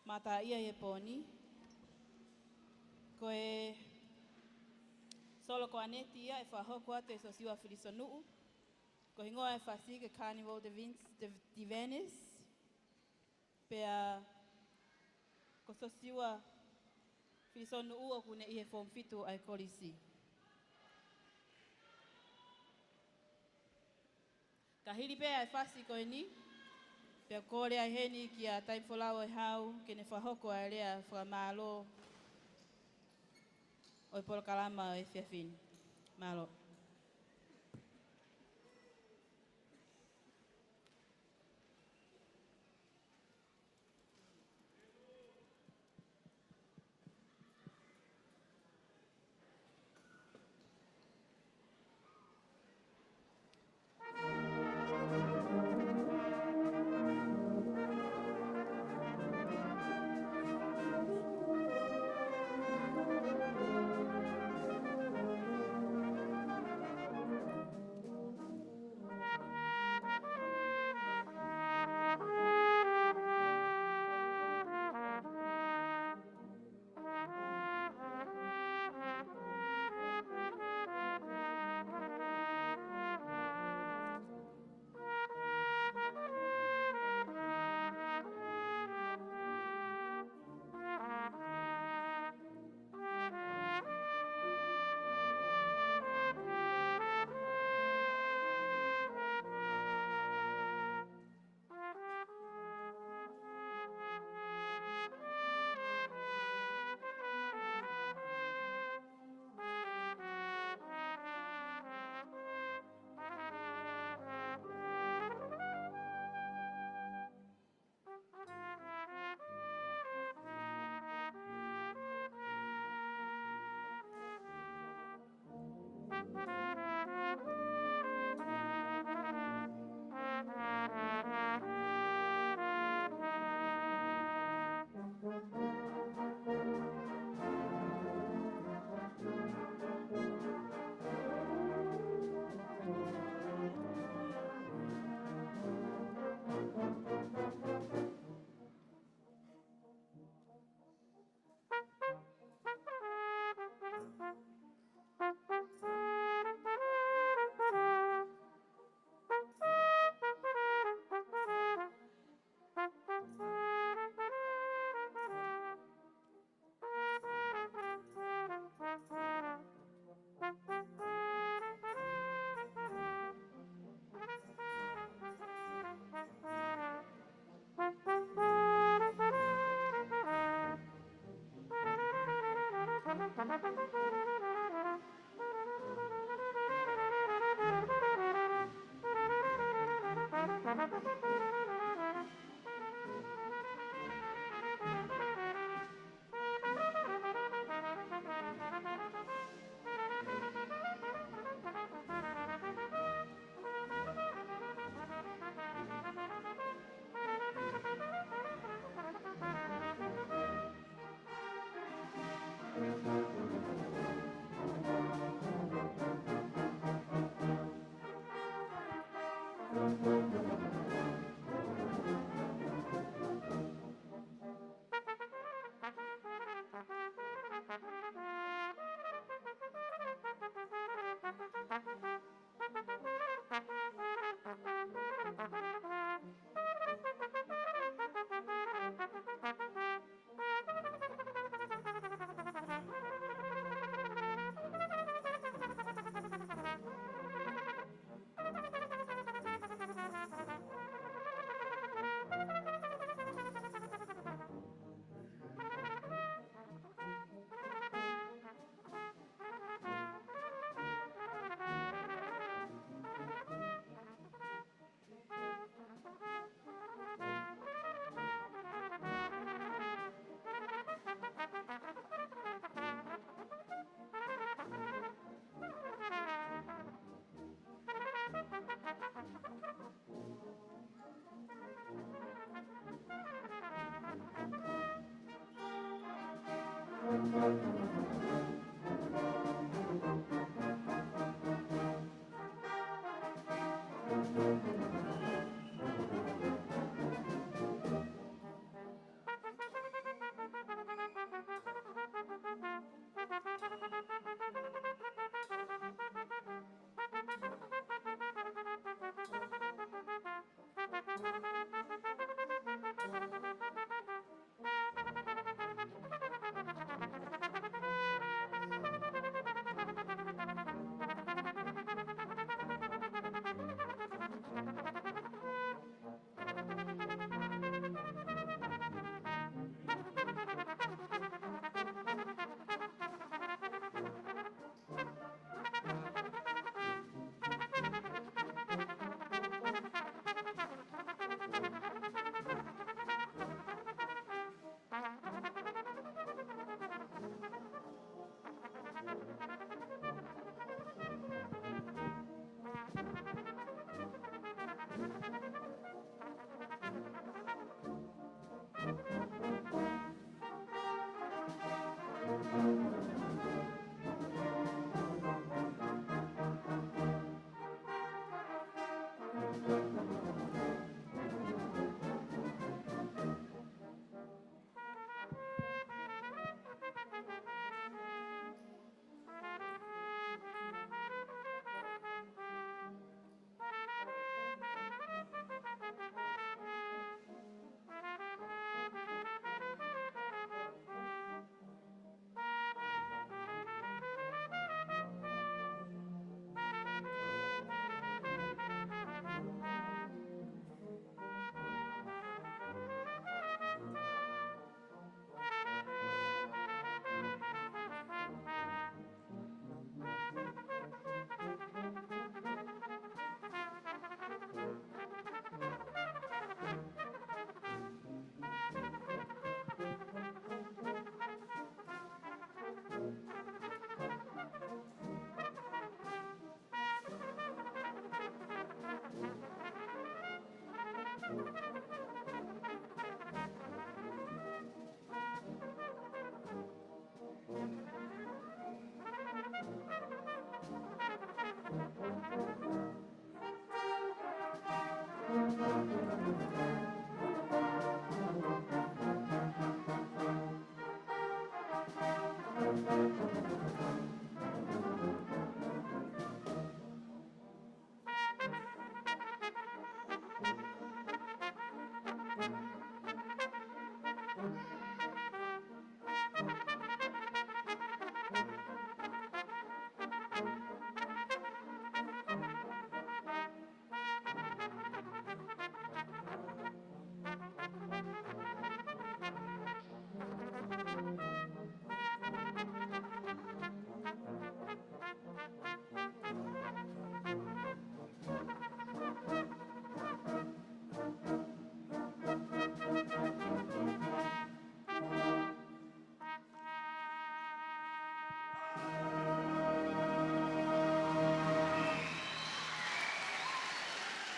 mātā ia he pō ni, ko e solo ko ʻaneti ia ʻe fakahoko atu ʻe Sosiua Filisonuʻu. Ko e hingoa e fasi ko e Carnival de Vins-, de, de Venise. Pea ko Sosiua Filisonuʻu ʻoku ne ʻi he Form Fitu ʻa e kolisi. Ka hili pē ʻa e fasi ko eni, pea kole ai heni kia Taimi Folau ʻo e Hau ke ne fakahoko ʻa e lea fakamālō ʻo e polokalama ʻo e efiafi ni. Mālō.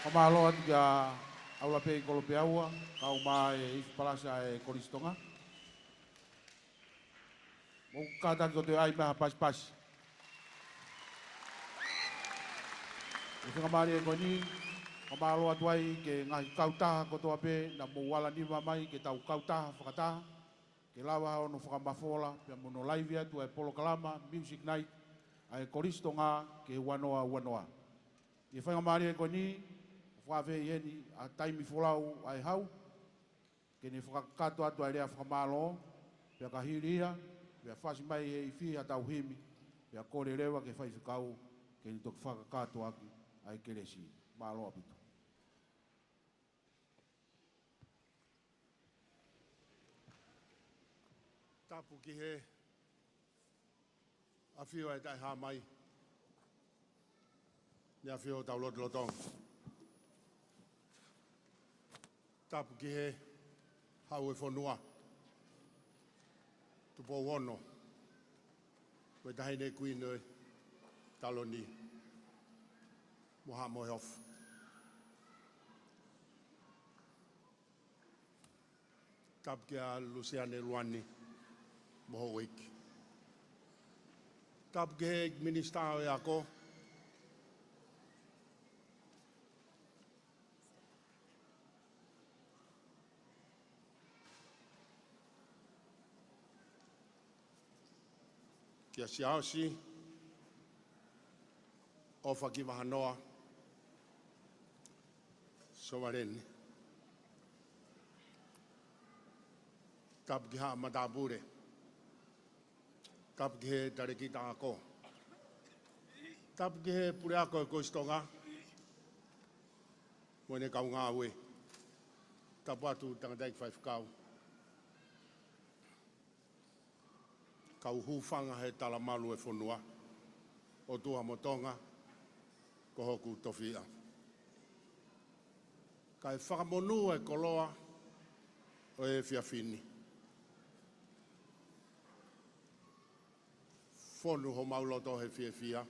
Fakamālō atu kia ʻAulapei Kolopeaua, kaeʻumaʻā e ifi palasi ʻa e Kolisi Tonga. Mou kātaki ʻo toe ʻai mai ha pasipasi. ʻI he faingamālie ko eni, fakamālō atu ai ki he ngaahi kautaha kotoa pē naʻa mou ala nima mai ke tau kautaha fakataha, ke lava hono fakamafola, pea mo hono laivi atu ʻa e polokalama Music Night ʻa e Kolisi Tonga ki he ua noa ua noa. ʻI he faingamālie ko eni, ʻoku ou fakaafeʻi heni ʻa Taimi Folau ʻa e Hau, ke ne fakakakato atu ʻa e lea fakamālō, pea ka hili ia, pea fasi mai ʻe he ifi ha tau himi, pea kole leva ki he faifekau, ke ne toki fakakakato ʻaki ʻa e kelesi. Mālō ʻaupito. Tapu ki he ʻAfio ʻa e Taʻehāmai, ne ʻafio hotau lotolotonga. Tapu ki he Hau ʻo e Fonua, Tupou Ono, mo e Taʻahine Kuini ʻo e Taloni, mo Haʻa Moheofo. Tapu kia Lusiane Luani mo Houʻeiki. Tapu ki he Minisitā ʻo e Ako. Kia Siaosi ʻOfakivahanoa Sovaleni. Tapu ki Haʻa Matāpule. Tapu ki he Talēkita Ako. Tapu ki he Puleako ʻo e Kolisi Tonga mo ʻene kau ngāue. Tapu atu tangataʻeiki faifekau. Kau hūfanga he talamalu ʻo e fonua, ʻOtua mo Tonga, ko hoku tofiʻa. Kae fakamonū e koloa ʻo e efiafi ni. Fonu homau loto he fiefia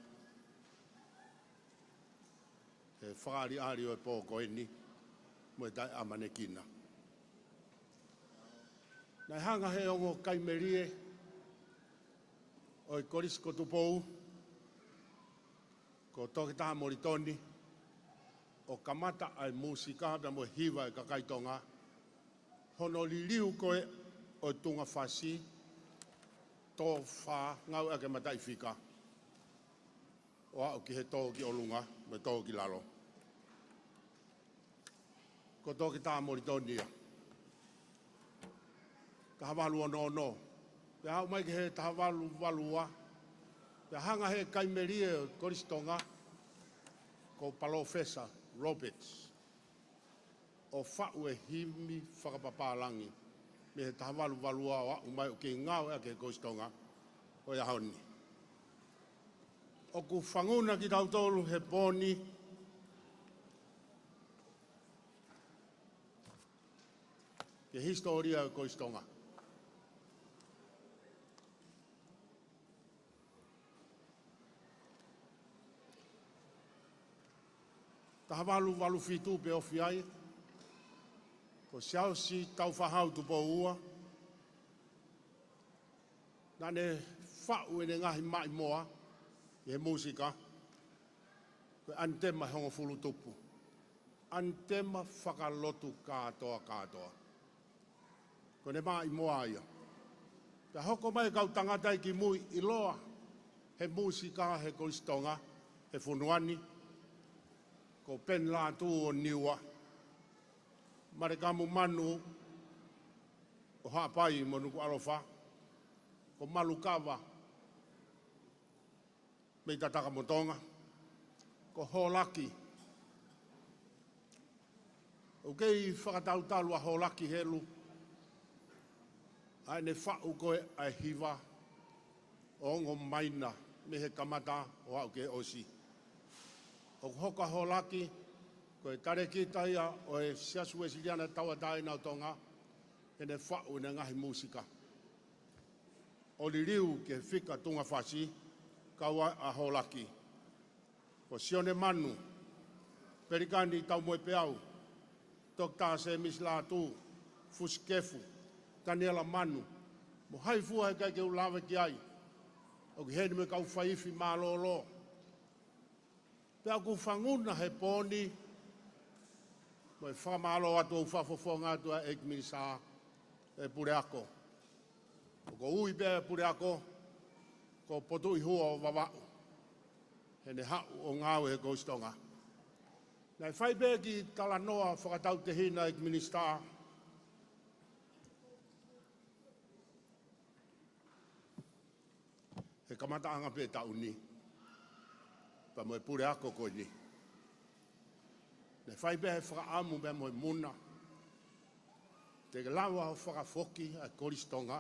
he fakaʻaliʻali ʻo e pō ko eni mo e taʻeʻamanekina. Naʻe hanga he ongo kai melie ʻo e Kolisi ko Tupou, ko Toketā Molitoni, ʻo kamata ʻa e mūsika pea mo e hiva ʻa e kakai Tonga, hono liliu ko ē ʻo e tuʻunga fasi, tō fā, ngāueʻaki e mataʻifika, ʻo aʻu ki he tō ki ʻolunga mo e tō ki lalo. Ko Toketā Molitoni ia. Taha valu ono ono. Pea aʻu mai ki he taha valu valu ua. Pea hanga he kai melie ʻo e Kolisi Tonga, ko Palōfesa Roberts, ʻo faʻu e himi fakapapālangi mei he taha valu valu ua ʻo aʻu mai ʻo kei ngāueʻaki he Kolisi Tonga ʻo e ʻaho ni. ʻOku fanguna kitautolu he pō ni ki he hisitōlia ʻo e Kolisi Tonga. Taha valu valu fitu pe ofi ai, ko Siaosi Taufahau Tupou Ua, naʻa ne faʻu ʻene ngaahi maʻimoa ʻi he mūsika, ko e ʻanitema ʻe hongofulu tupu. ʻAnitema fakalotu kātoa kātoa. Ko ʻene maʻimoa ia. Pea hoko mai e kau tangata ʻi ki mui ʻiloa he mūsika he Kolisi Tonga he fonua ni, ko Peni Lātū ʻo Niua, Malekamu Manu ʻo Haʻapai mo Nukuʻalofa, ko Malu Kava mei Tataka mo Tonga, ko Hōlaki. ʻOku kei fakatautalu ʻa Hōlaki Helu ʻa ʻene faʻu ko ē ʻa e hiva ʻo ongo maina mei he kamata ʻo aʻu ki he ʻosi. ʻOku hoko ʻa Hōlaki ko e talēkita ia ʻo e Siasi Uēsiliana Tauʻatāina ʻo Tonga, heʻene faʻu ʻene ngaahi mūsika ʻo liliu ki he fika tuʻunga fasi, kau ai ʻa Hōlaki, ko Sione Manu, Pelikani Taumoepeau, Toketā Sēmisi Lātū, Fusikefu, Taniela Manu, mo hai fua he ʻikai ke u lave ki ai, ʻoku ʻi heni mo e kau faiifi mālōlō. Pea ʻoku fanguna he pō ni mo e fakamālō atu ʻo fakafofonga atu ʻa e ʻEiki Minisitā, e Puleako. ʻOku ui pē ʻa e Puleako ko Potuʻihua ʻo Vavaʻu, heʻene haʻu ʻo ngāue he Kolisi Tonga. Naʻe fai pē kiʻi talanoa fakatautehina ʻa e ʻEiki Minisitā he kamataʻanga pē taʻu ni pea mo e Puleako ko eni. Naʻe fai pē he fakaʻamu pea mo e muna te ke lava ʻo fakafoki ʻa e Kolisi Tonga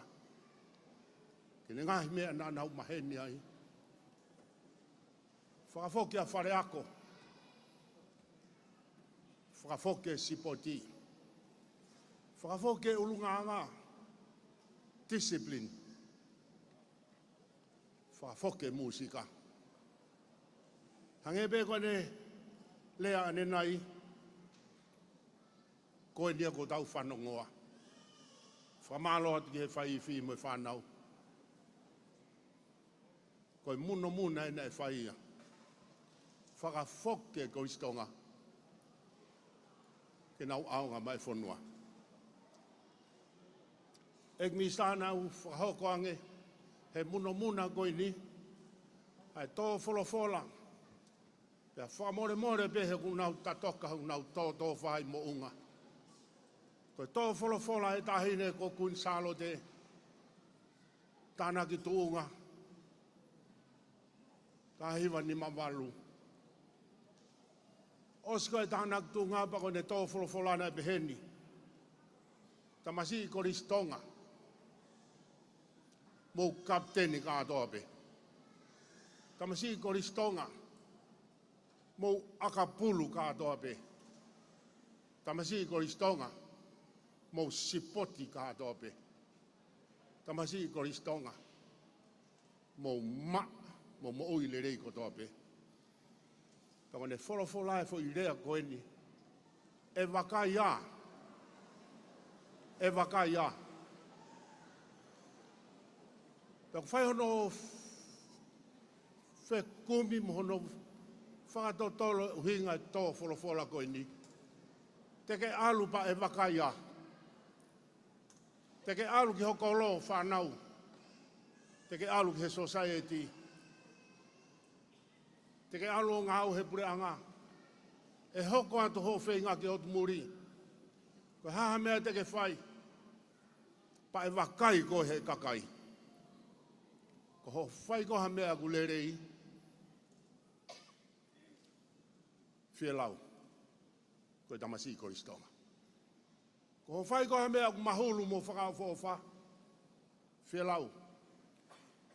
ki heʻene ngaahi meʻa naʻa nau maheni ai. Fakafoki ʻa e faleako. Fakafoki e sipoti. Fakafoki e ʻulungaanga, discipline. Fakafoki e mūsika. Hangē pē ko ʻene lea ʻanenai, ko eni ia kuo tau fanongoa. Fakamālō atu ki he faiifi mo e fānau. Ko e munomuna ena ʻe fai ia. Fakafoki e Kolisi Tonga ke nau ʻaonga maʻa e fonua. ʻEiki Minisitā, naʻa ku fakahoko ange he munomuna ko eni ʻa e tō folofola. Pea fakamolemole pē he ʻoku nau tatoka, ʻoku nau tōtōfā ʻi moʻunga. Ko e tō folofola ʻa e Taʻahine ko Kuini Sālote, tānaki tuʻunga, taha hiva nima valu. ʻOsi ko e tānaki tuʻunga pea ko ʻene tō folofola naʻe peheni: Tamasiʻi Kolisi Tonga, mou kapiteni kātoa pē. Tamasiʻi Kolisi Tonga, mou ʻakapulu kātoa pē. Tamasiʻi Kolisi Tonga, mou sipoti kātoa pē. Tamasiʻi Kolisi Tonga, mou maʻa, mou moʻui lelei kotoa pē. Pea ko ʻene folofola e foʻi lea ko eni: ʻE vakai ā. ʻE vakai ā. Pea ʻoku fai hono fekumi mo hono fakatotolo e ʻuhinga e tō folofola ko eni. Te ke ʻalu pea ʻe vakai ā. Te ke ʻalu ki ho kolo, fānau. Te ke ʻalu ki he sōsaieti. Te ke ʻalu ʻo ngāue he puleʻanga. ʻE hoko atu hoʻo feinga ki ʻotu muli. Ko e hā ha meʻa te ke fai, pea ʻe vakai koe ʻe he kakai. Ko hoʻo fai ko ha meʻa ʻoku lelei, fielau, ko e tamasiʻi Kolisi Tonga. Ko hoʻo fai ko ha meʻa ʻoku mahulu mo fakaʻofoʻofa, fielau,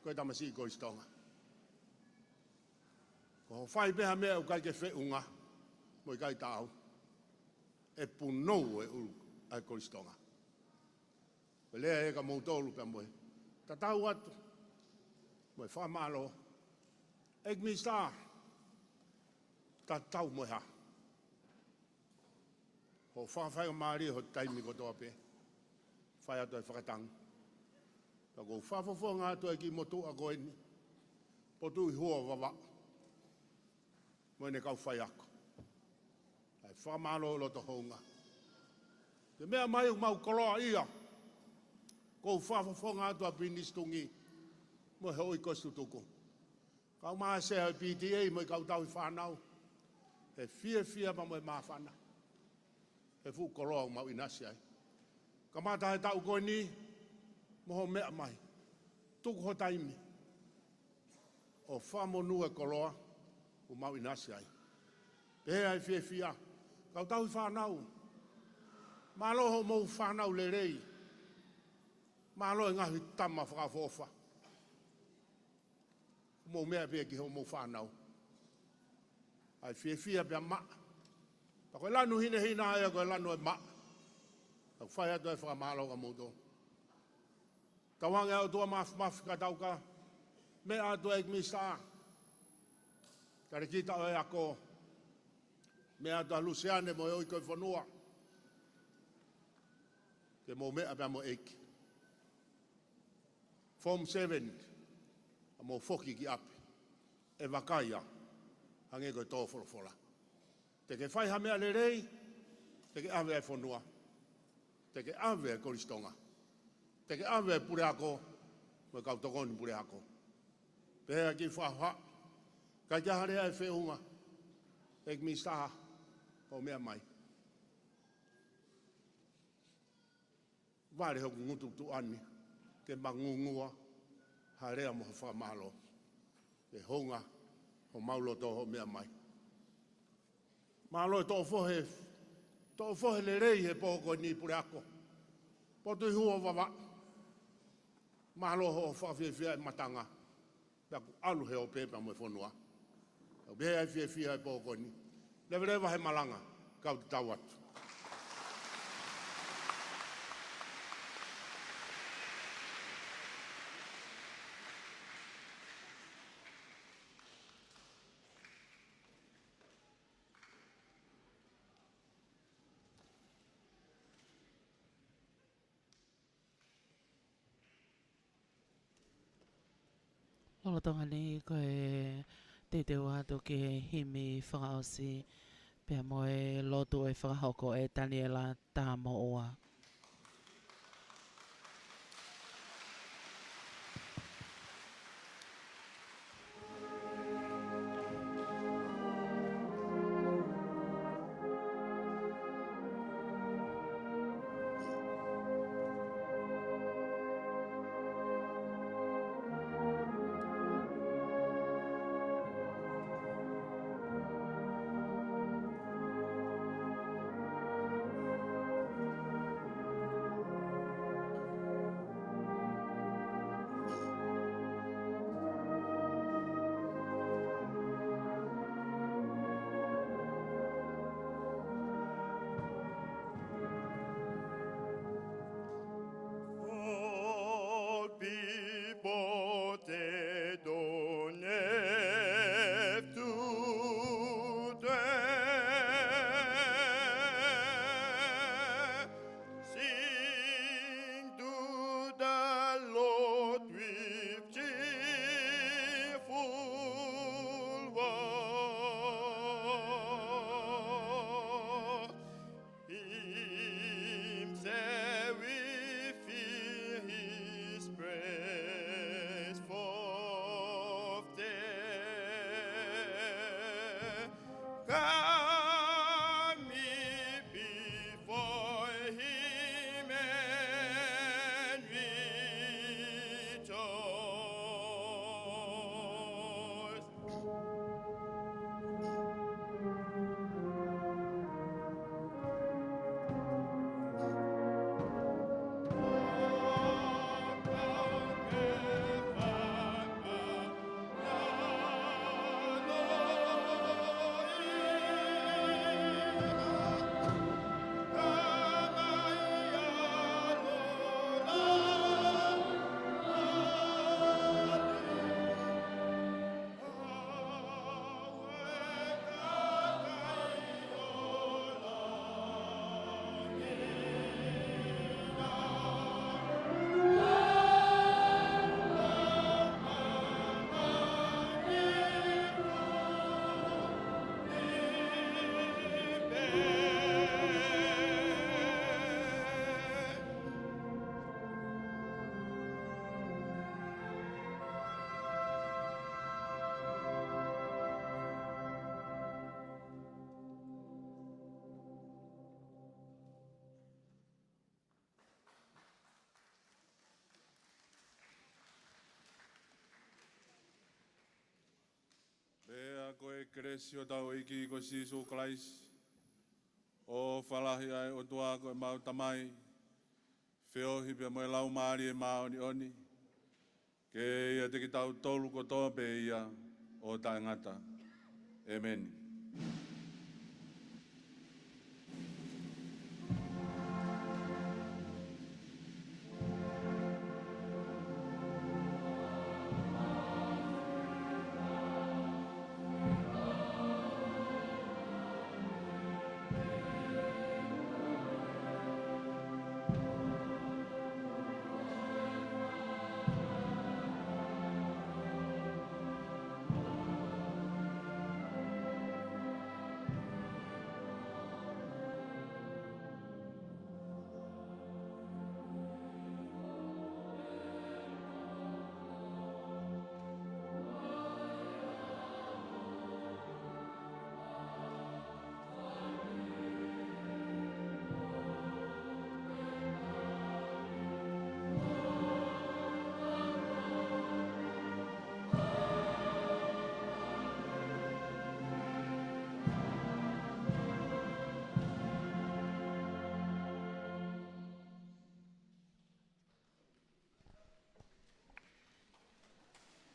ko e tamasiʻi Kolisi Tonga. Ko hoʻo fai pē ha meʻa ʻoku ʻikai ke feʻunga mo ʻikai taau, ʻe punou e ʻulu ʻa e Kolisi Tonga. Ko e lea ia kia moutolu pea mo e tatau atu mo e fakamālō. ʻEiki Minisitā, tatau mo e hā hoʻo fakafaingamālie ho taimi kotoa pē, fai atu e fakatangi. Pea ʻoku ou fakafofonga atu e kiʻi motuʻa ko eni, Potuʻihua ʻo Vavaʻu, mo ʻene kau faiako, ʻa e Fakamālō loto hounga. Ke meʻa mai ʻoku mau koloaʻia. Ko u fakafofonga atu ʻa Pilinisi Tungi mo e houʻeiki ko e tutuku. Kau mai e sea ʻo e P T A mo e kau tauhi fānau. He fiefia pea mo e māfana. He fuʻu koloa ʻoku mau ʻinasi ai. Kamata he taʻu ko eni, mo hoʻo meʻa mai. Tuku ho taimi. ʻO fakamonū e koloa ʻoku mau ʻinasi ai. Pehē ʻa e fiefia. Kau tauhi fānau. Mālō hoʻomou fānau lelei. Mālō e ngaahi tama fakaʻofoʻofa. Mou meʻa pē ki hoʻomou fānau. ʻA e fiefia pea maʻa. Pea ko e lanu hinehina ia ko e lanu ʻo e maʻa. Ka u fai atu e fakamālō kia moutolu. Tauange ʻa e ʻOtua Māfimafi ka tau ka. Meʻa atu ʻEiki Minisitā. Talēkita ʻo e ako. Meʻa atu ʻa Lusiane mo e houʻeiki ko e fonua. Ke mou meʻa pea mo e ʻEiki. Form seven, ʻa mou foki ki ʻapi. ʻE vakai ia, hangē ko e tō folofola. Te ke fai ha meʻa lelei, te ke ʻave ʻa e fonua. Te ke ʻave ʻa e Kolisi Tonga. Te ke ʻave ʻa e puleako, mo e kau tokoni puleako. Pea ki faha, ka ki hale ʻa e feʻunga, ʻEiki Minisitā, hoʻo meʻa mai. Vale hoku ngutu tuʻa ni, ke mangungua, ha lea mo ha fakamālō. Ke hounga, homau loto hoʻo meʻa mai. Mālō e toʻo fohe, toʻo fohe lelei he pō ko eni puleako. Potu ʻi huo vava. Mālō hoʻo fakafiefia e matanga. Pea ʻoku ʻalu he ope pea mo e fonua. Ka u pehē ʻa e fiefia e pō ko eni. Leveleva he malanga, kau te tau atu. Lolotonga ni ko e teuteu atu ki he himi fakaʻosi pea mo e lotu ʻe fakahoko ʻe Taniela Tamoʻua. kelesi ʻa hotau ʻEiki ko Sīsū Kalaisi, ʻofa lahi ʻa e ʻOtua ko ʻemau Tamai, feohi pea mo e Laumālie Māʻoniʻoni, ke ʻiate kitautolu kotoa pē ia ʻo taʻengata. ʻĒmeni.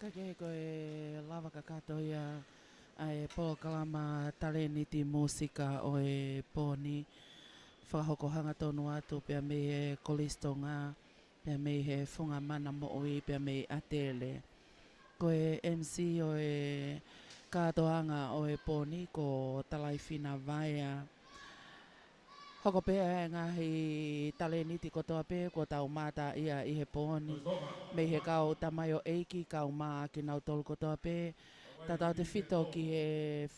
Ka ke ko e lava kakato ia ʻa e polokalama talēniti mūsika ʻo e pō ni, fakahoko hangatonu atu pea mei he Kolisi Tonga, pea mei he Funga Mana Moʻui, pea mei ʻAtele. Ko e M C ʻo e kātoanga ʻo e pō ni ko Talaifina Vaea. Hoko pē ʻa e ngaahi talēniti kotoa pē kuo tau mātā ia ʻi he pō ni, mei he kau tamaioʻeiki, kau mā kinautolu kotoa pē, tautautefito ki he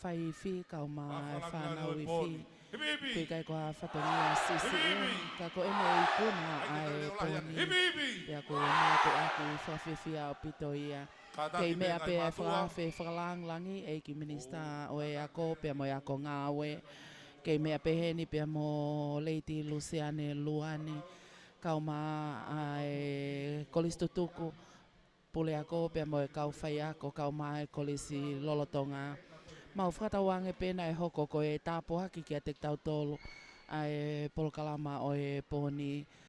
faifi, kau mā e fānau ifi. Ko e ʻikai ko ha fatongia C C M, ka ko ʻene ikuna ʻa e pō ni. Pea ko e mātuʻaki fakafiefia ʻaupito ia. Kei meʻa pē ʻa e fakaafe fakalāngilangi ʻEiki Minisitā ʻo e Ako pea mo e Ako Ngāue. Kei meʻa pē heni pea mo Lady Lusiane Luani, kau mā ʻa e Kolisi Tutuku, Puleako pea mo e kau faiako, kau mā e kolisi lolotonga. Mau fakatauange pē naʻe hoko ko e tāpuaki kiate kitautolu ʻa e polokalama ʻo e pō ni.